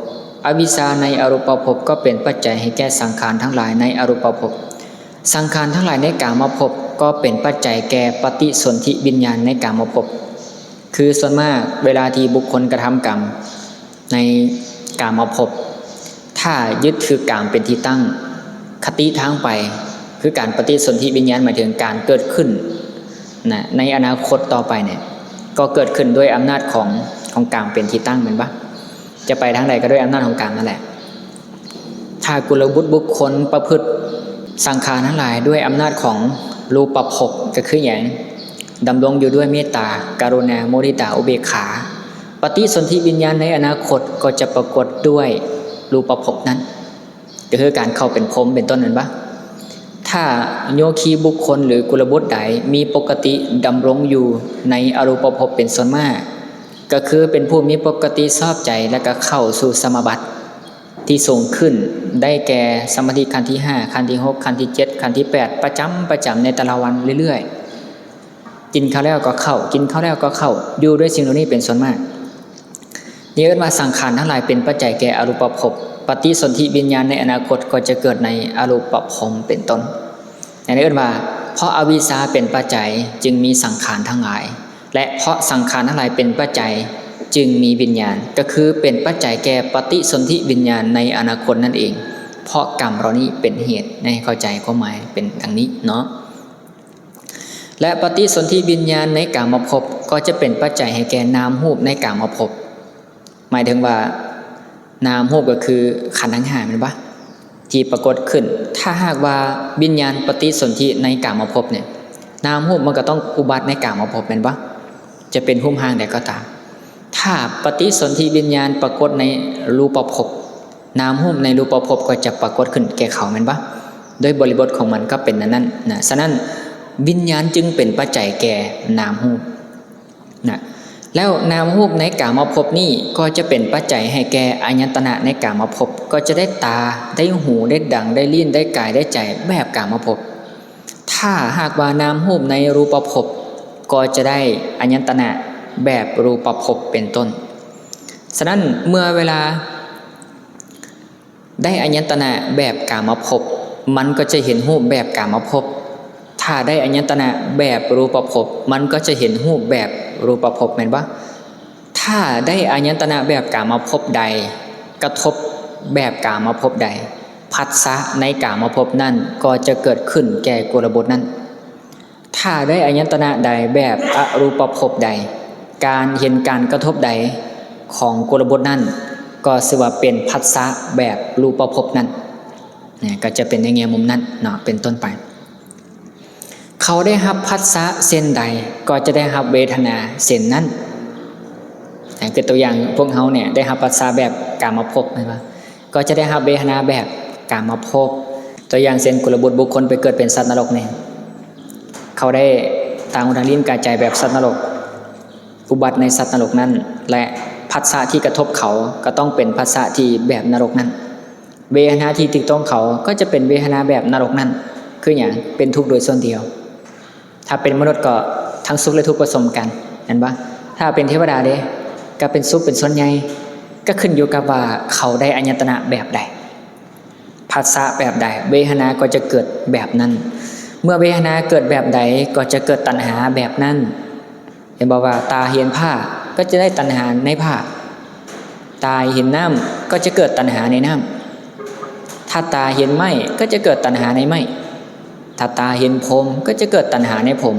ອະວິຊຊາໃນອະຮູບປະພົບກໍເປັນປັດໄຈໃຫ້ແກ່ສັງຂານທັງຫຼາຍໃນອະຮູບປະພົບ. ສັງຂານທັງຫຼາຍໃນກາມະພົບກໍເປັນປັດໄຈແກ່ປະຕິສົນທິວິນຍານໃນກາມະພົບ. ຄືສ່ວນມາກເວລາທີ່ບຸກຄົນກະທຳກຳໃນກາມະພົບ, ຖ້າຍຶດຖືກາມເປັນທີ່ຕັ້ງ, ຄະຕິທາງໄປ ຄືການປະຕິສົນທິວິນຍານ ໝາຍເຖິງການເກີດຂຶ້ນນະ ໃນອະນາຄົດຕໍ່ໄປນີ້ ກໍເກີດຂຶ້ນດ້ວຍອຳນາດຂອງ ຂອງກາມເປັນທີ່ຕັ້ງແມ່ນບໍ່? ຈະໄປທາງໃດກໍດ້ວຍອຳນາດຂອງກາມນັ້ນແຫຼະ. ຖ້າກຸລະບຸດບຸກຄົນປະພຶດສັງຂານທັງຫຼາຍດ້ວຍອຳນາດຂອງຮູບປະພົບ ກໍຄືຫຍັງ? ດຳລົງຢູ່ດ້ວຍເມດຕາ, ກະລຸນາ, ມຸທິຕາ, ອຸເບກຂາ, ປະຕິສົນທິວິນຍານໃນອະນາຄົດກໍຈະປາກົດດ້ວຍຮູບປະພົບນັ້ນ. ກໍຄືການເຂົ້າເປັນພົມເປັນຕົ້ນແມ່ນບໍ່? ຖ້າໂຍຄີບຸກຄົນ ຫຼື ກຸລະບຸດໃດມີປົກກະຕິດຳລົງຢູ່ໃນອະຮູບປະພົບເປັນສ່ວນມາກ, ກໍຄືເປັນຜູ້ມີປົກກະຕິຊອບໃຈ ແລະ ກໍເຂົ້າສູ່ສະມາບັດທີ່ສູງຂຶ້ນ ໄດ້ແກ່ສະມາທິຂັ້ນທີຫ້າ, ຂັ້ນທີຫົກ, ຂັ້ນທີເຈັດ, ຂັ້ນທີແປດ ປະຈຳ, ປະຈຳໃນແຕ່ລະວັນເລື້ອຍໆ. ກິນເຂົ້າແລ້ວກໍເຂົ້າ, ກິນເຂົ້າແລ້ວກໍເຂົ້າ, ຢູ່ດ້ວຍສິ່ງເຫຼົ່ານີ້ເປັນສ່ວນມາກ. ນີ້ເອີ້ນວ່າສັງຂານທັງຫຼາຍເປັນປັດໄຈແກ່ອະຮູບປະພົບ, ປະຕິສົນທິວິນຍານໃນອະນາຄົດກໍຈະເກີດໃນອະຮູບປະພົມເປັນຕົ້ນ. ອັນນີ້ເອີ້ນວ່າ ເພາະອະວິຊຊາເປັນປັດໄຈຈຶ່ງມີສັງຂານທັງຫຼາຍ, ແລະ ເພາະສັງຂານທັງຫຼາຍເປັນປັດໄຈຈຶ່ງມີວິນຍານ, ກໍຄືເປັນປັດໄຈແກ່ປະຕິສົນທິວິນຍານໃນອະນາຄົດນັ້ນເອງ, ເພາະກຳເຫຼົ່ານີ້ເປັນເຫດ. ໃຫ້ເຂົ້າໃຈຄວາມໝາຍເປັນດັ່ງນີ້ເນາະ. ແລະ ປະຕິສົນທິວິນຍານໃນກາມະພົບກໍຈະເປັນປັດໄຈໃຫ້ແກ່ນາມຮູບໃນກາມະພົບ. ໝາຍເຖິງວ່ານາມຮູບກໍຄືຂັນທັງຫ້າແມ່ນບໍ່? ທີ່ປາກົດຂຶ້ນ. ຖ້າຫາກວ່າວິນຍານປະຕິສົນທິໃນກາມະພົບນີ້, ນາມຮູບມັນກໍຕ້ອງອຸບັດໃນກາມະພົບແມ່ນບໍ່? ຈະເປັນຮູບຮ່າງໃດກໍຕາມ. ຖ້າປະຕິສົນທິວິນຍານປາກົດໃນຮູບປະພົບ, ນາມຮູບໃນຮູບປະພົບກໍຈະປາກົດຂຶ້ນແກ່ເຂົາແມ່ນບໍ່? ໂດຍບໍລິບົດຂອງມັນກໍເປັນອັນນັ້ນນະ. ສະນັ້ນ ວິນຍານຈຶ່ງເປັນປັດໄຈແກ່ນາມຮູບນະ. ແລ້ວນາມຮູບໃນກາມະພົບນີ້ກໍຈະເປັນປັດໄຈໃຫ້ແກ່ອາຍະຕະນະໃນກາມະພົບ, ກໍຈະໄດ້ຕາ, ໄດ້ຫູ, ໄດ້ດັງ, ໄດ້ລີ້ນ, ໄດ້ກາຍ, ໄດ້ໃຈ ແບບກາມະພົບ. ຖ້າຫາກວ່ານາມຮູບໃນຮູບປະພົບ ກໍຈະໄດ້ອາຍະຕະນະແບບຮູບປະພົບເປັນຕົ້ນ. ສະນັ້ນ ເມື່ອເວລາ ໄດ້ອາຍະຕະນະແບບກາມະພົບ, ມັນກໍຈະເຫັນຮູບແບບກາມະພົບ. ຖ້າໄດ້ອາຍະຕະນະແບບຮູບປະພົບ, ມັນກໍຈະເຫັນຮູບແບບຮູບປະພົບ ແມ່ນບໍ່? ຖ້າໄດ້ອາຍະຕະນະແບບກາມະພົບໃດ ກະທົບແບບກາມະພົບໃດ, ພັດສະໃນກາມະພົບນັ້ນກໍຈະເກີດຂຶ້ນແກ່ກຸລະບຸດນັ້ນ. ຖ້າໄດ້ອາຍະຕະນະໃດແບບອະຮູປະພົບໃດ, ການເຫັນການກະທົບໃດຂອງກຸລະບຸດນັ້ນ ກໍຊື່ວ່າເປັນພັດສະແບບຮູປະພົບນັ້ນນະ, ກໍຈະເປັນໃນແງ່ມຸມນັ້ນເນາະ ເປັນຕົ້ນໄປ. ເຂົາໄດ້ຮັບພັດສະເຊັ່ນໃດ ກໍຈະໄດ້ຮັບເວທະນາເຊັ່ນນັ້ນ. ຄືຕົວຢ່າງ ພວກເຮົານີ້ໄດ້ຮັບພັດສະແບບກາມະພົບແມ່ນບໍ່? ກໍຈະໄດ້ຮັບເວທະນາແບບກາມະພົບ. ຕົວຢ່າງເຊັ່ນ ກຸລະບຸດບຸກຄົນໄປເກີດເປັນສັດນະລົກນີ້, ເຂົາໄດ້ຕາຫູຕາລີ້ນກາຍໃຈແບບສັດນະລົກ, ອຸບັດໃນສັດນະລົກນັ້ນ ແລະ ພັດສະທີ່ກະທົບເຂົາກໍຕ້ອງເປັນພັດສະທີ່ແບບນະລົກນັ້ນ. ເວທະນາທີ່ຖືກຕ້ອງເຂົາກໍຈະເປັນເວທະນາແບບນະລົກນັ້ນ. ຄືຫຍັງ? ເປັນທຸກໂດຍສ່ວນດຽວ. ຖ້າເປັນມະນຸດກໍທັງສຸກ ແລະ ທຸກປະສົມກັນ ແມ່ນບໍ່? ຖ້າເປັນເທວະດາເດ? ກໍເປັນສຸກເປັນສ່ວນໃຫຍ່. ກໍຂຶ້ນຢູ່ກັບວ່າເຂົາໄດ້ອາຍະຕະນະແບບໃດ. ໃຜ ผัสสะแบบใด เวทนาก็จะเกิดแบบนั้น เมื่อเวทนาเกิดแบบใด ก็จะเกิดตัณหาแบบนั้น เห็นบ่ว่าตาเห็นผ้า ก็จะได้ตัณหาในผ้า ตาเห็นน้ำ ก็จะเกิดตัณหาในน้ำ ถ้าตาเห็นไม้ ก็จะเกิดตัณหาในไม้ ถ้าตาเห็นผม ก็จะเกิดตัณหาในผม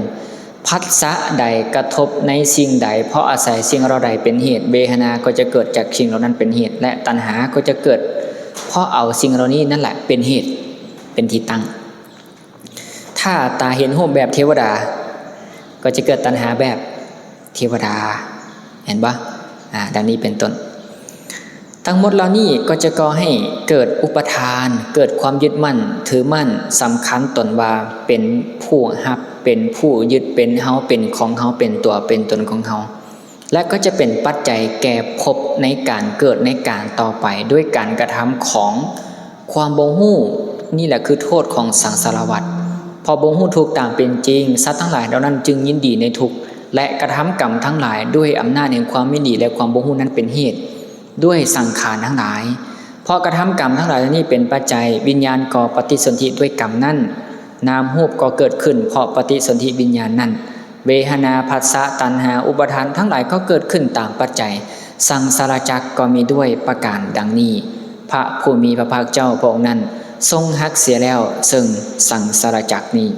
ผัสสะใดกระทบในสิ่งใด เพราะอาศัยสิ่งเหล่าใดเป็นเหตุ เวทนาก็จะเกิดจากสิ่งเหล่านั้นเป็นเหตุ และตัณหาก็จะเกิด เพราะเอาสิ่งเหล่านี้นั่นแหละเป็นเหตุ เป็นที่ตั้ง ถ้าตาเห็นรูปแบบเทวดา ก็จะเกิดตัณหาแบบเทวดา เห็นบ่ อ่า ดังนี้เป็นต้น ทั้งหมดเหล่านี้ก็จะก่อให้เกิดอุปาทาน เกิดความยึดมั่นถือมั่น สำคัญตนว่าเป็นผู้รับ เป็นผู้ยึด เป็นเฮา เป็นของเฮา เป็นตัว เป็นตนของเฮา และก็จะเป็นปัจจัยแก่ภพในการเกิดในการต่อไป ด้วยการกระทำของความบ่ฮู้ นี่แหละคือโทษของสังสารวัฏ เพราะบ่ฮู้ทุกข์ตามเป็นจริง สัตว์ทั้งหลายเหล่านั้นจึงยินดีในทุกข์ และกระทำกรรมทั้งหลายด้วยอำนาจแห่งความยินดีและความบ่ฮู้นั้นเป็นเหตุ ด้วยสังขารทั้งหลาย เพราะกระทำกรรมทั้งหลายเหล่านี้เป็นปัจจัย วิญญาณก็ปฏิสนธิด้วยกรรมนั้น นามรูปก็เกิดขึ้นเพราะปฏิสนธิวิญญาณนั้น เวทนา ผัสสะ ตัณหา อุปาทานทั้งหลายก็เกิดขึ้นตามปัจจัย สังสารจักรก็มีด้วยประการดังนี้ พระผู้มีพระภาคเจ้าพระองค์นั้นทรงหักเสียแล้วซึ่งสังสารจักรนี้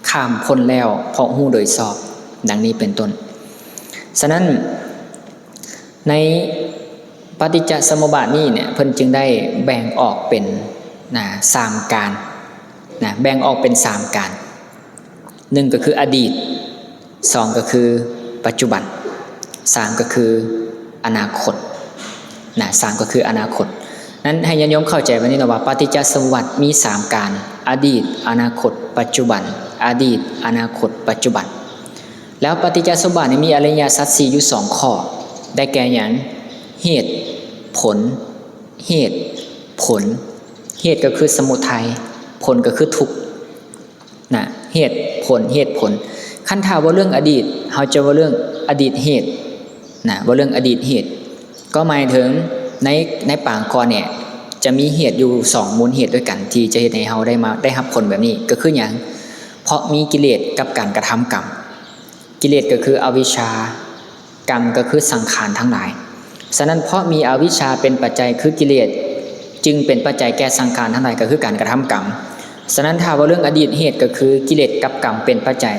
ข้ามพ้นแล้วเพราะฮู้โดยชอบ ดังนี้เป็นต้น ฉะนั้น ในปฏิจจสมุปบาทนี้เนี่ย เพิ่นจึงได้แบ่งออกเป็น นะ สามการ นะ แบ่งออกเป็นสามการ หนึ่งก็คืออดีต สองก็คือปัจจุบัน สามก็คืออนาคต นะ สามก็คืออนาคต นั้นให้ญาติโยมเข้าใจแบบนี้เนาะว่า ปฏิจจสมุปบาทมีสามการ อดีต อนาคต ปัจจุบัน อดีต อนาคต ปัจจุบัน แล้วปฏิจจสมุปบาทนี่มีอริยสัจสี่อยู่สองข้อ ได้แก่หยัง เหตุ ผล เหตุ ผล เหตุก็คือสมุทัย ผลก็คือทุกข์ นะ เหตุผล เหตุผล คันถ้าเว้าเรื่องอดีต เฮาจะเว้าเรื่องอดีตเหตุ นะ เว้าเรื่องอดีตเหตุ ก็หมายถึงใน ในปางก่อนเนี่ย จะมีเหตุอยู่สองมูลเหตุด้วยกัน ที่จะเฮ็ดให้เฮาได้มา ได้รับผลแบบนี้ ก็คือหยัง เพราะมีกิเลสกับการกระทำกรรม กิเลสก็คืออวิชชา กรรมก็คือสังขารทั้งหลาย ฉะนั้นเพราะมีอวิชชาเป็นปัจจัยคือกิเลส จึงเป็นปัจจัยแก่สังขารทั้งหลาย ก็คือการกระทำกรรม ฉะนั้นถ้าเว้าเรื่องอดีตเหตุก็คือกิเลสกับกรรมเป็นปัจจัย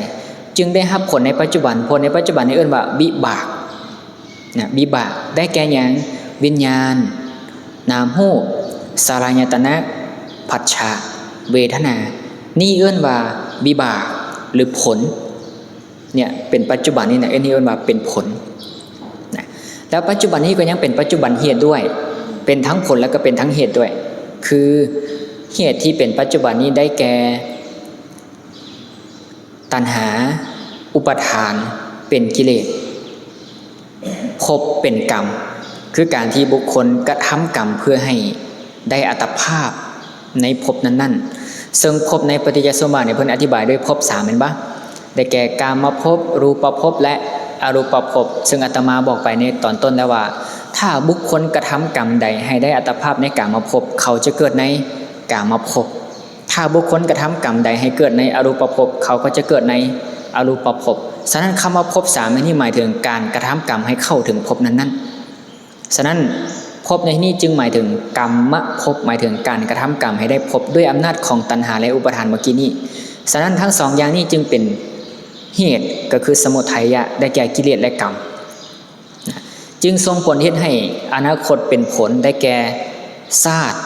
จึงได้รับผลในปัจจุบัน ผลในปัจจุบันนี่เอิ้นว่าวิบาก นะ วิบาก ได้แก่หยัง วิญญาณ นามรูป สลายตนะ ผัสสะ เวทนา นี่เอิ้นว่าวิบาก หรือผล เนี่ย เป็นปัจจุบันนี่นะ อันนี้เอิ้นว่าเป็นผล นะ แล้วปัจจุบันนี้ก็ยังเป็นปัจจุบันเหตุด้วย เป็นทั้งผลแล้วก็เป็นทั้งเหตุด้วย คือเหตุที่เป็นปัจจุบันนี้ได้แก่ ตัณหา อุปาทาน เป็นกิเลส ภพเป็นกรรม คือการที่บุคคลกระทำกรรมเพื่อให้ได้อัตภาพในภพนั้นๆ ซึ่งภพในปฏิจจสมุปบาทเนี่ย เพิ่นอธิบายด้วยภพสาม แม่นบ่ ได้แก่กามภพ รูปภพ และอรูปภพ ซึ่งอาตมาบอกไปในตอนต้นแล้วว่า ถ้าบุคคลกระทำกรรมใดให้ได้อัตภาพในกามภพ เขาจะเกิดในกามภพ ถ้าบุคคลกระทำกรรมใดให้เกิดในอรูปภพ เขาก็จะเกิดในอรูปภพ ฉะนั้นคำว่าภพสามในที่นี้หมายถึงการกระทำกรรมให้เข้าถึงภพนั้นๆ ฉะนั้นภพในที่นี้จึงหมายถึงกรรมภพ หมายถึงการกระทำกรรมให้ได้ภพด้วยอำนาจของตัณหาและอุปาทานเมื่อกี้นี้ ฉะนั้นทั้งสองอย่างนี้จึงเป็นเหตุ ก็คือสมุทัยะ ได้แก่กิเลสและกรรม จึงส่งผลเฮ็ดให้อนาคตเป็นผล ได้แก่ชาติ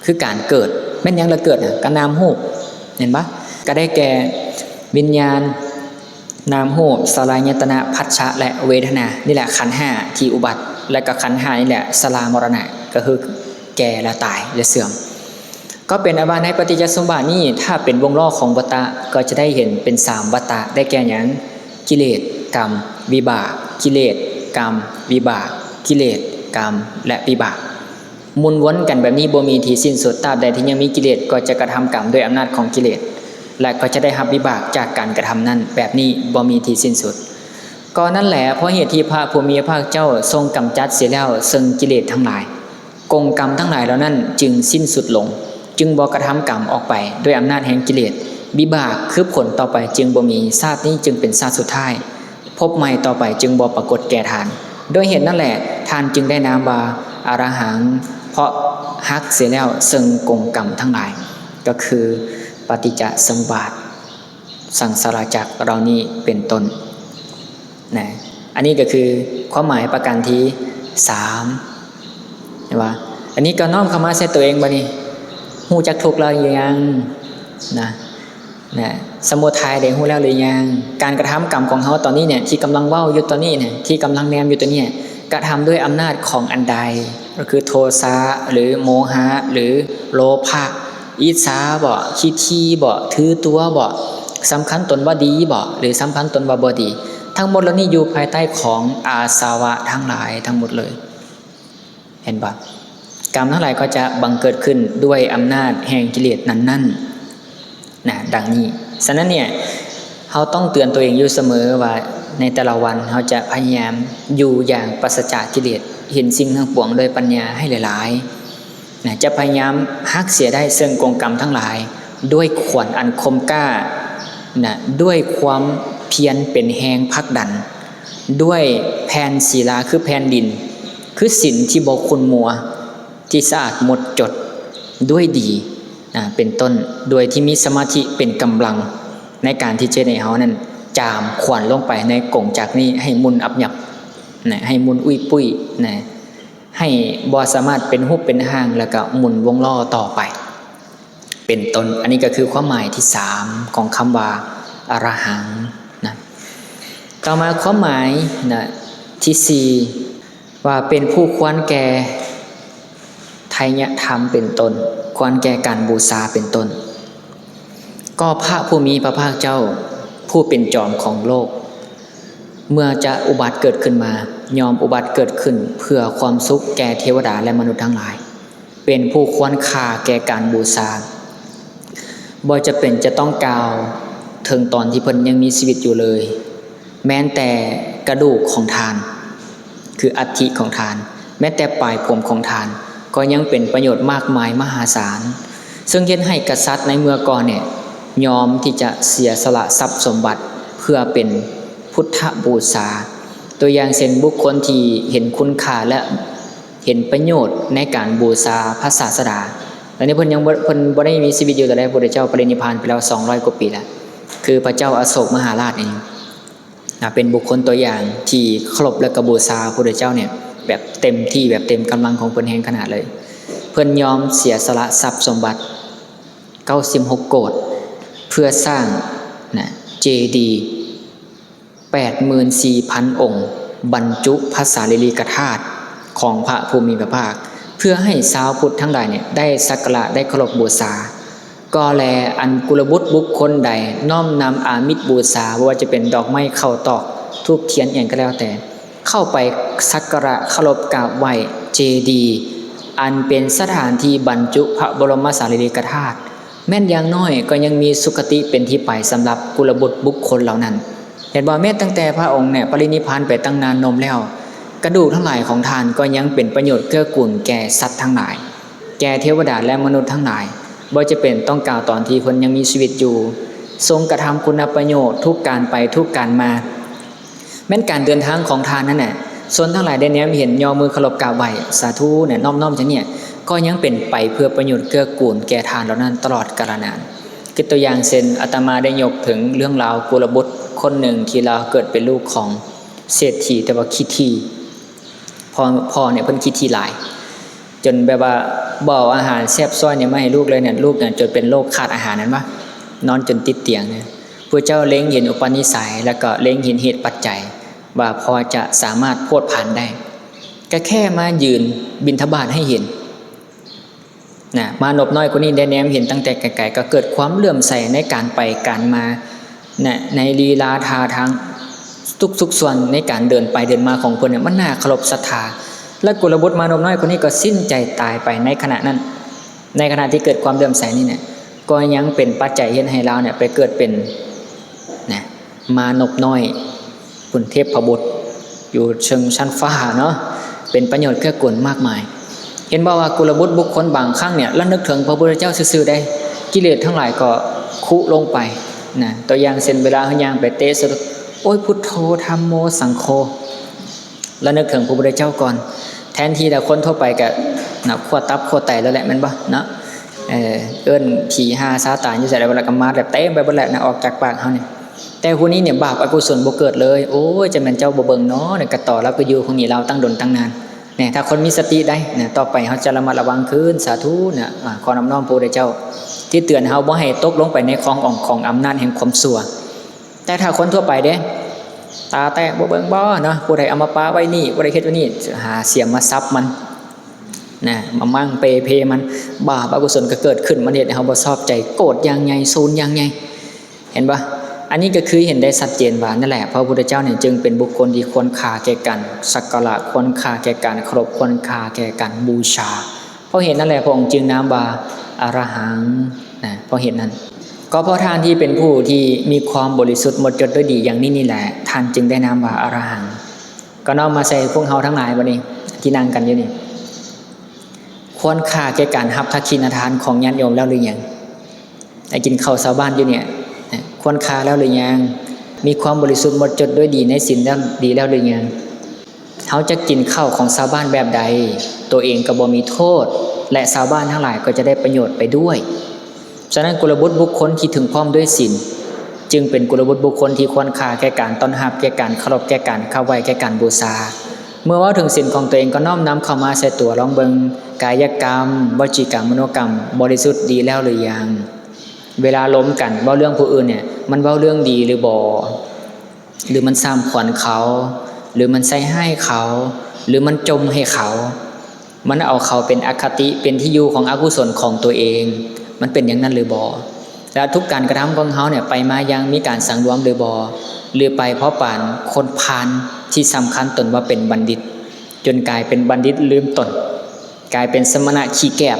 คือการเกิด แม่นหยังละเกิดน่ะ ก็นามรูป เห็นบ่ ก็ได้แก่วิญญาณ นามรูป สลายตนะ ผัสสะ และเวทนา นี่แหละขันธ์ห้าที่อุบัติ และก็ขันธ์ห้านี่แหละชรามรณะ ก็คือแก่และตายและเสื่อม ก็เป็นอันว่าในปฏิจจสมุปบาทนี้ ถ้าเป็นวงล้อของวัฏฏะ ก็จะได้เห็นเป็นสามวัฏฏะ ได้แก่หยัง กิเลส กรรม วิบาก กิเลส กรรม วิบาก กิเลส กรรม และวิบาก หมุนวนกันแบบนี้บ่มีที่สิ้นสุด ตราบใดที่ยังมีกิเลสก็จะกระทำกรรมด้วยอำนาจของกิเลส และก็จะได้รับวิบากจากการกระทำนั้น แบบนี้บ่มีที่สิ้นสุด ก็นั่นแหละ เพราะเหตุที่พระผู้มีพระภาคเจ้าทรงกำจัดเสียแล้วซึ่งกิเลสทั้งหลาย ກົງກຳທັງຫຼາຍເຫຼົ່ານັ້ນຈຶ່ງສິ້ນສຸດລົງ, ຈຶ່ງບໍ່ກະທຳກຳອອກໄປດ້ວຍອຳນາດແຫ່ງກິເລດ, ວິບາກຄືຜົນຕໍ່ໄປຈຶ່ງບໍ່ມີ, ຊາດນີ້ຈຶ່ງເປັນຊາດສຸດທ້າຍ, ພົບໃໝ່ຕໍ່ໄປຈຶ່ງບໍ່ປາກົດແກ່ທ່ານ. ດ້ວຍເຫດນັ້ນແຫຼະ, ທ່ານຈຶ່ງໄດ້ນາມວ່າອະລະຫັງ, ເພາະຫັກເສຍແລ້ວເຊິ່ງກົງກຳທັງຫຼາຍ, ກໍຄືປະຕິດຈະສະມຸບາດ, ສັງສາລະຈັກເຫຼົ່ານີ້ເປັນຕົ້ນ. ນະ ອັນນີ້ກໍຄືຄວາມໝາຍປະການທີສາມ ເຫັນບໍ່? ອັນນີ້ກໍນ້ອມເຂົ້າມາໃສ່ຕົວເອງບັດນີ້, ຮູ້ຈັກທຸກແລ້ວຫຼືຍັງ? ນະ ນະ ສະມຸໄທໄດ້ຮູ້ແລ້ວຫຼືຍັງ? ການກະທຳກຳຂອງເຮົາຕອນນີ້ເນຍ ທີ່ກຳລັງເວົ້າຢູ່ຕອນນີ້ເນຍ ທີ່ກຳລັງແນມຢູ່ຕອນນີ້ ກະທຳດ້ວຍອຳນາດຂອງອັນໃດ? ກໍຄືໂທສະ ຫຼື ໂມຫະ ຫຼື ໂລພະ, ອິດສາບໍ? ທິດຖິບໍ? ຖືຕົວບໍ? ສຳຄັນຕົນວ່າດີບໍ? ຫຼື ສຳຄັນຕົນວ່າບໍ່ດີ? ທັງໝົດເຫຼົ່ານີ້ຢູ່ພາຍໃຕ້ຂອງອາສະວະທັງຫຼາຍທັງໝົດເລີຍ. ເຫັນບໍ່? ກຳທັງຫຼາຍກໍຈະບັງເກີດຂຶ້ນດ້ວຍອຳນາດແຫ່ງກິເລດນັ້ນໆ ນະ ດັ່ງນີ້. ສະນັ້ນເນຍ ເຮົາຕ້ອງເຕືອນຕົວເອງຢູ່ສະເໝີວ່າ ໃນແຕ່ລະວັນເຮົາຈະພະຍາຍາມຢູ່ຢ່າງປາສະຈາກກິເລດ, ເຫັນສິ່ງທັງປວງດ້ວຍປັນຍາໃຫ້ຫຼາຍໆ ນະ, ຈະພະຍາຍາມຫັກເສຍໄດ້ເຊິ່ງກົງກຳທັງຫຼາຍ ດ້ວຍຂວັນອັນຄົມກ້າ ນະ, ດ້ວຍຄວາມພຽນເປັນແຮງຜັກດັນ, ດ້ວຍແຜ່ນສີລາຄືແຜ່ນດິນ, ຄືສິນທີ່ບໍ່ຂຸ່ນມົວ, ທີ່ສະອາດໝົດຈົດ, ດ້ວຍດີ, ນະ, ເປັນຕົ້ນ, ໂດຍທີ່ມີສະມາທິເປັນກຳລັງໃນການທີ່ຈະເຮັດໃຫ້ເຮົານັ້ນຈາມຂວັນລົງໄປໃນກົງຈັກນີ້ໃຫ້ໝຸ່ນອັບຫຍັບ, ນະ, ໃຫ້ໝຸ່ນອຸ້ຍປຸ້ຍ, ນະ, ໃຫ້ບໍ່ສາມາດເປັນຮູບເປັນຮ່າງ ແລ້ວກໍໝູນວົງລໍ້ຕໍ່ໄປ ເປັນຕົ້ນ. ອັນນີ້ກໍຄືຄວາມໝາຍທີສາມຂອງຄຳວ່າອະລະຫັງນະ. ຕໍ່ມາຄວາມໝາຍນະ ທີສີ່ ວ່າເປັນຜູ້ຄວນແກ່ໄທຍະທຳເປັນຕົ້ນ, ຄວນແກ່ການບູຊາເປັນຕົ້ນ. ກໍພະຜູ້ມີພະພາກເຈົ້າ ຜູ້ເປັນຈອມຂອງໂລກ ເມື່ອຈະອຸບັດເກີດຂຶ້ນມາ, ຍ່ອມອຸບັດເກີດຂຶ້ນເພື່ອຄວາມສຸກແກ່ເທວະດາ ແລະ ມະນຸດທັງຫຼາຍ, ເປັນຜູ້ຄວນຄ່າແກ່ການບູຊາ. ບໍ່ຈຳເປັນຈະຕ້ອງກ່າວເຖິງຕອນທີ່ເພິ່ນຍັງມີຊີວິດຢູ່ເລີຍ, ແມ່ນແຕ່ກະດູກຂອງທ່ານ, ຄືອັດຖິຂອງທ່ານ, ແມ້ແຕ່ປາຍຜົມຂອງທ່ານ ກໍຍັງເປັນປະໂຫຍດມາກມາຍມະຫາສານ, ເຊິ່ງເຮັດໃຫ້ກະສັດໃນເມື່ອກ່ອນເນຍ ຍອມທີ່ຈະເສຍສະຫຼະຊັບສົມບັດເພື່ອເປັນພຸດທະບູຊາ. ຕົວຢ່າງເຊັ່ນ ບຸກຄົນທີ່ເຫັນຄຸນຄ່າ ແລະ ເຫັນປະໂຫຍດໃນການບູຊາພະສາສະດາ. ຕອນນີ້ເພິ່ນຍັງບໍ່ ເພິ່ນບໍ່ໄດ້ມີຊີວິດຢູ່, ຕອນໃດພະພຸດທະເຈົ້າປະລິນິບພານໄປແລ້ວສອງຮ້ອຍກວ່າປີແລ້ວ, ຄືພະເຈົ້າອະໂສກມະຫາລາດເອງ. ນະ ເປັນບຸກຄົນຕົວຢ່າງທີ່ເຄົາລົບ ແລະ ກໍບູຊາພະພຸດທະເຈົ້າເນຍ ແບບເຕັມທີ່ ແບບເຕັມກຳລັງຂອງເພິ່ນແຮງຂະໜາດເລີຍ. ເພິ່ນຍອມເສຍສະຫຼະຊັບສົມບັດເກົ້າສິບຫົກໂກດ ເພື່ອສ້າງນະ ເຈດີ ແປດໝື່ນສີ່ພັນອົງ ບັນຈຸພະສາລີລິກະທາດຂອງພະຜູ້ມີພະພາກ ເພື່ອໃຫ້ຊາວພຸດທັງຫຼາຍເນຍ ໄດ້ສັກກາລະ ໄດ້ເຄົາລົບບູຊາ. ກໍແລ ອັນກຸລະບຸດບຸກຄົນໃດນ້ອມນຳອາມິດບູຊາ, ບໍ່ວ່າຈະເປັນດອກໄມ້, ເຂົ້າຕອກ, ທູບທຽນ ອີ່ຫຍັງກໍແລ້ວແຕ່, ເຂົ້າໄປສັກກາລະເຄົາລົບກາບໄຫວ້ເຈດີ ອັນເປັນສະຖານທີ່ບັນຈຸພະບໍລົມສາລີລິກະທາດ, ແມ່ນຢ່າງໜ້ອຍກໍຍັງມີສຸຄະຕິເປັນທີ່ໄປສຳລັບກຸລະບຸດບຸກຄົນເຫຼົ່ານັ້ນ. ເຫັນບໍ່? ແມ່ນຕັ້ງແຕ່ພະອົງເນຍປະລິນິບພານໄປຕັ້ງນານນົມແລ້ວ, ກະດູກທັງຫຼາຍຂອງທ່ານກໍຍັງເປັນປະໂຫຍດເກື້ອກູນແກ່ສັດທັງຫຼາຍ, ແກ່ເທວະດາ ແລະ ມະນຸດທັງຫຼາຍ, ບໍ່ຈຳເປັນຕ້ອງກ່າວຕອນທີ່ເພິ່ນຍັງມີຊີວິດຢູ່, ຊົງກະທຳຄຸນນະປະໂຫຍດທຸກການໄປທຸກການມາ. ແມ່ນການເດີນທາງຂອງທ່ານນັ້ນແຫຼະ. ຊົນທັງຫຼາຍໄດ້ແນມເຫັນ, ຍໍມືເຄົາລົບກາບໄຫວ້, ສາທຸແນະ, ນອບນ້ອມຈັ່ງນີ້ ກໍຍັງເປັນໄປເພື່ອປະໂຫຍດເກື້ອກູນແກ່ທ່ານເຫຼົ່ານັ້ນຕະຫຼອດກາລະນານ. ຄືຕົວຢ່າງເຊັ່ນ, ອາດຕະມາໄດ້ຍົກເຖິງເລື່ອງລາວກຸລະບຸດຄົນໜຶ່ງທີ່ລາວເກີດເປັນລູກຂອງເສດຖີ, ແຕ່ວ່າຂີ້ຖີ່. ພໍ່, ພໍ່ນີ້ເພິ່ນຂີ້ຖີ່ຫຼາຍ, ຈົນແບບວ່າບໍ່ເອົາອາຫານແຊບຊ້ອຍນີ້ມາໃຫ້ລູກເລີຍ, ລູກນີ້ຈົນເປັນໂລກຂາດອາຫານນັ້ນວ່າ, ນອນຈົນຕິດຕຽງ. ພະເຈົ້າເລັງເຫັນອຸປະນິໄສ ແລ້ວກໍເລັງເຫັນເຫດປັດໄຈວ່າພໍຈະສາມາດໂພດພັນໄດ້, ກໍແຄ່ມາຢືນບິນທະບາດໃຫ້ເຫັນນະ. ມານົບນ້ອຍຄົນນີ້ໄດ້ແນມເຫັນຕັ້ງແຕ່ໄກໆ, ກໍເກີດຄວາມເຫຼື້ອມໃສໃນການໄປການມານະ, ໃນລີລາທ່າທາງທຸກສຸກສ່ວນໃນການເດີນໄປເດີນມາຂອງເພິ່ນນະ, ມັນໜ້າເຄົາລົບສັດທາ. ແລະ ກຸລະບຸດມານົບນ້ອຍຄົນນີ້ກໍສິ້ນໃຈຕາຍໄປໃນຂະນະນັ້ນ. ໃນຂະນະທີ່ເກີດຄວາມເຫຼື້ອມໃສນີ້ນະ, ກໍຍັງເປັນປັດໄຈເຮັດໃຫ້ລາວເນຍໄປເກີດເປັນນະ ມານົບນ້ອຍ ພຸ້ນ ເທບພະບຸດ ຢູ່ເທິງຊັ້ນຟ້າເນາະ, ເປັນປະໂຫຍດເກື້ອກູນມາກມາຍ. ເຫັນບໍ່ວ່າກຸລະບຸດບຸກຄົນບາງຄັ້ງເນ່ຍ ລະນຶກເຖິງພະພຸດທະເຈົ້າຊື່ໆໄດ໋ ກິເລດທັງຫຼາຍກໍຄຸລົງໄປນະ. ຕົວຢ່າງເຊັ່ນ ເວລາເຮົາຍ່າງໄປເຕະສະດຸດ ໂອ້ຍ ພຸດໂທ ທຳໂມ ສັງໂຄ ລະນຶກເຖິງພະພຸດທະເຈົ້າກ່ອນ ແທນທີ່ແຕ່ຄົນທົ່ວໄປກະນະ ຂົ້ວຕັບຂົ້ວໄຕແລ້ວແຫຼະ ແມ່ນບໍ່ເນາະ? ເອີ ເອີ້ນຜີຫາຊາຕານຢູ່ໃສແລ້ວ ລະກະມາດແບບເຕັມໄປເບິດແຫຼະນະ ອອກຈາກປາກເຮົານີ້. ແຕ່ຜູ້ນີ້ເນ່ຍ ບາບອະກຸສົນບໍ່ເກີດເລີຍ. ໂອ້ຍ ຈະແມ່ນເຈົ້າບໍ່ເບິ່ງເນາະ ກະຕໍ່ລາວກະຢູ່ຂອງນີ້ລາວຕັ້ງດົນຕັ້ງນານ. ແນ່ ຖ້າຄົນມີສະຕິໄດ໋ນະ ຕໍ່ໄປເຮົາຈະລະມັດລະວັງຂຶ້ນ. ສາທຸນະ ອາ ຂໍນອບນ້ອມພະພຸດທະເຈົ້າທີ່ເຕືອນເຮົາບໍ່ໃຫ້ຕົກລົງໄປໃນຂອງອອງຂອງອຳນາດແຫ່ງຄວາມຊົ່ວ. ແຕ່ຖ້າຄົນທົ່ວໄປເດ້ ຕາແຕກ ບໍ່ເບິ່ງບໍ່ເນາະ ຜູ້ໃດເອົາມາປະໄວ້ນີ້ ຜູ້ໃດເຮັດໄວ້ນີ້ ຫາສຽມມາສັບມັນນະ ມາໝັ້ງເປເພມັນ ບາບອະກຸສົນກະເກີດຂຶ້ນ ມັນເຮັດໃຫ້ເຮົາບໍ່ຊອບໃຈ ໂກດຢ່າງໃຫຍ່ ສູນຢ່າງໃຫຍ່. ເຫັນບໍ່? ອັນນີ້ກໍຄືເຫັນໄດ້ຊັດເຈນວ່າ ນັ້ນແຫຼະ ພະພຸດທະເຈົ້ານີ້ຈຶ່ງເປັນບຸກຄົນທີ່ຄວນຄ່າແກ່ການສັກກາລະ, ຄວນຄ່າແກ່ການເຄົາລົບ, ຄວນຄ່າແກ່ການບູຊາ. ເພາະເຫດນັ້ນແຫຼະ ພະອົງຈຶ່ງນາມວ່າອະລະຫັງນະ. ເພາະເຫດນັ້ນ ກໍເພາະທ່ານທີ່ເປັນຜູ້ທີ່ມີຄວາມບໍລິສຸດໝົດຈົດດ້ວຍດີຢ່າງນີ້ນີ້ແຫຼະ ທ່ານຈຶ່ງໄດ້ນາມວ່າອະລະຫັງ. ກໍນ້ອມມາໃສ່ພວກເຮົາທັງຫຼາຍບັດນີ້ ທີ່ນັ່ງກັນຢູ່ນີ້ ຄວນຄ່າແກ່ການຮັບທັກຂິນະທານຂອງຍາດໂຍມແລ້ວຫຼືຍັງ? ໄດ້ກິນເຂົ້າຊາວບ້ານຢູ່ນີ້ ຄວນຄ່າແລ້ວຫຼືຍັງ? ມີຄວາມບໍລິສຸດໝົດຈົດດ້ວຍດີໃນສິນແລ້ວ ດີແລ້ວຫຼືຍັງ? ເຮົາຈະກິນເຂົ້າຂອງຊາວບ້ານແບບໃດ ຕົວເອງກໍບໍ່ມີໂທດ ແລະ ຊາວບ້ານທັງຫຼາຍກໍຈະໄດ້ປະໂຫຍດໄປດ້ວຍ. ສະນັ້ນ ກຸລະບຸດບຸກຄົນທີ່ເຖິງພ້ອມດ້ວຍສິນ ຈຶ່ງເປັນກຸລະບຸດບຸກຄົນທີ່ຄວນຄ່າແກ່ການຕ້ອນຮັບ, ແກ່ການເຄົາລົບ, ແກ່ການເຂົ້າໄຫວ້, ແກ່ການບູຊາ. ເມື່ອເວົ້າເຖິງສິນຂອງຕົວເອງ ກໍນ້ອມນຳເຂົ້າມາໃສ່ຕົວ ລອງເບິ່ງ ກາຍະກຳ, ວະຈີກຳ, ມະໂນກຳ ບໍລິສຸດດີແລ້ວຫຼືຍັງ? ເວລາລົມກັນ ເວົ້າເລື່ອງຜູ້ອື່ນເນ່ຍ ມັນເວົ້າເລື່ອງດີຫຼືບໍ່? ຫຼືມັນສ້ຳຂວັນເຂົາ? ຫຼືມັນໃສ່ຮ້າຍເຂົາ? ຫຼືມັນຈົ່ມໃຫ້ເຂົາ? ມັນເອົາເຂົາເປັນອະຄະຕິ ເປັນທີ່ຢູ່ຂອງອະກຸສົນຂອງຕົວເອງ ມັນເປັນຢ່າງນັ້ນຫຼືບໍ່? ແລະ ທຸກການກະທຳຂອງເຮົາເນ່ຍ ໄປມາຢ່າງມີການສັງລວມຫຼືບໍ່? ຫຼືໄປເພາະປານຄົນພານທີ່ສຳຄັນຕົນວ່າເປັນບັນດິດ ຈົນກາຍເປັນບັນດິດລືມຕົນ ກາຍເປັນສະມະນະຂີ້ແກບ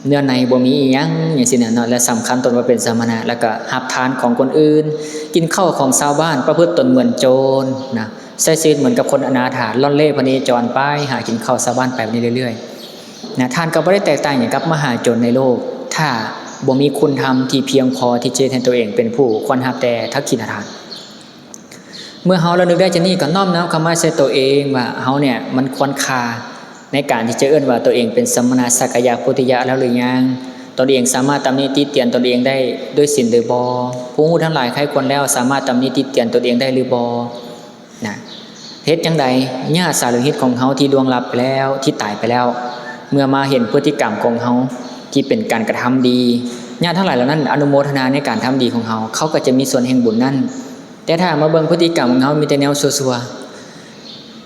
ເນື້ອໃນບໍ່ມີອີ່ຫຍັງ ຈັ່ງຊີ້ນະເນາະ ແລະ ສຳຄັນຕົນວ່າເປັນສະມະນະ ແລ້ວກໍຮັບທານຂອງຄົນອື່ນ ກິນເຂົ້າຂອງຊາວບ້ານ ປະພຶດຕົນເໝືອນໂຈນນະ ໃຊ້ຊີວິດເໝືອນກັບຄົນອະນາຖາ ລ່ອນເລ່ພະເນຈອນໄປ ຫາກິນເຂົ້າຊາວບ້ານໄປເລື້ອຍໆນະ. ທ່ານກໍບໍ່ໄດ້ແຕກຕ່າງຫຍັງກັບມະຫາຊົນໃນໂລກ ຖ້າບໍ່ມີຄຸນທຳທີ່ພຽງພໍທີ່ຈະເຮັດໃຫ້ຕົວເອງເປັນຜູ້ຄວນຮັບແຕ່ທັກຂິນະທານ. ເມື່ອເຮົາລະນຶກໄດ້ຈາກນີ້ ກໍນ້ອມນຳເຂົ້າມາໃສ່ຕົວເອງວ່າ ເຮົາເນ່ຍມັນຄວນຄ່າໃນການທີ່ຈະເອີ້ນວ່າຕົວເອງເປັນສະມະນະສັກກະຍະໂພທິຍະແລ້ວຫຼືຍັງ? ຕົນເອງສາມາດຕຳໜິຕິຕຽນຕົນເອງໄດ້ດ້ວຍສິນຫຼືບໍ່? ຜູ້ຮູ້ທັງຫຼາຍໃຄ່ຄວນແລ້ວ ສາມາດຕຳໜິຕິຕຽນຕົນເອງໄດ້ຫຼືບໍ່? ນະ ເຮັດຈັ່ງໃດ ຍາດສາໂລຫິດຂອງເຮົາທີ່ລ່ວງລັບໄປແລ້ວ ທີ່ຕາຍໄປແລ້ວ ເມື່ອມາເຫັນພຶດຕິກຳຂອງເຮົາທີ່ເປັນການກະທຳດີ ຍາດທັງຫຼາຍເຫຼົ່ານັ້ນອະນຸໂມທະນາໃນການທຳດີຂອງເຮົາ ເຂົາກໍຈະມີສ່ວນແຫ່ງບຸນນັ້ນ. ແຕ່ຖ້າມາເບິ່ງພຶດຕິກຳຂອງເຮົາມີແຕ່ແນວຊົ່ວໆ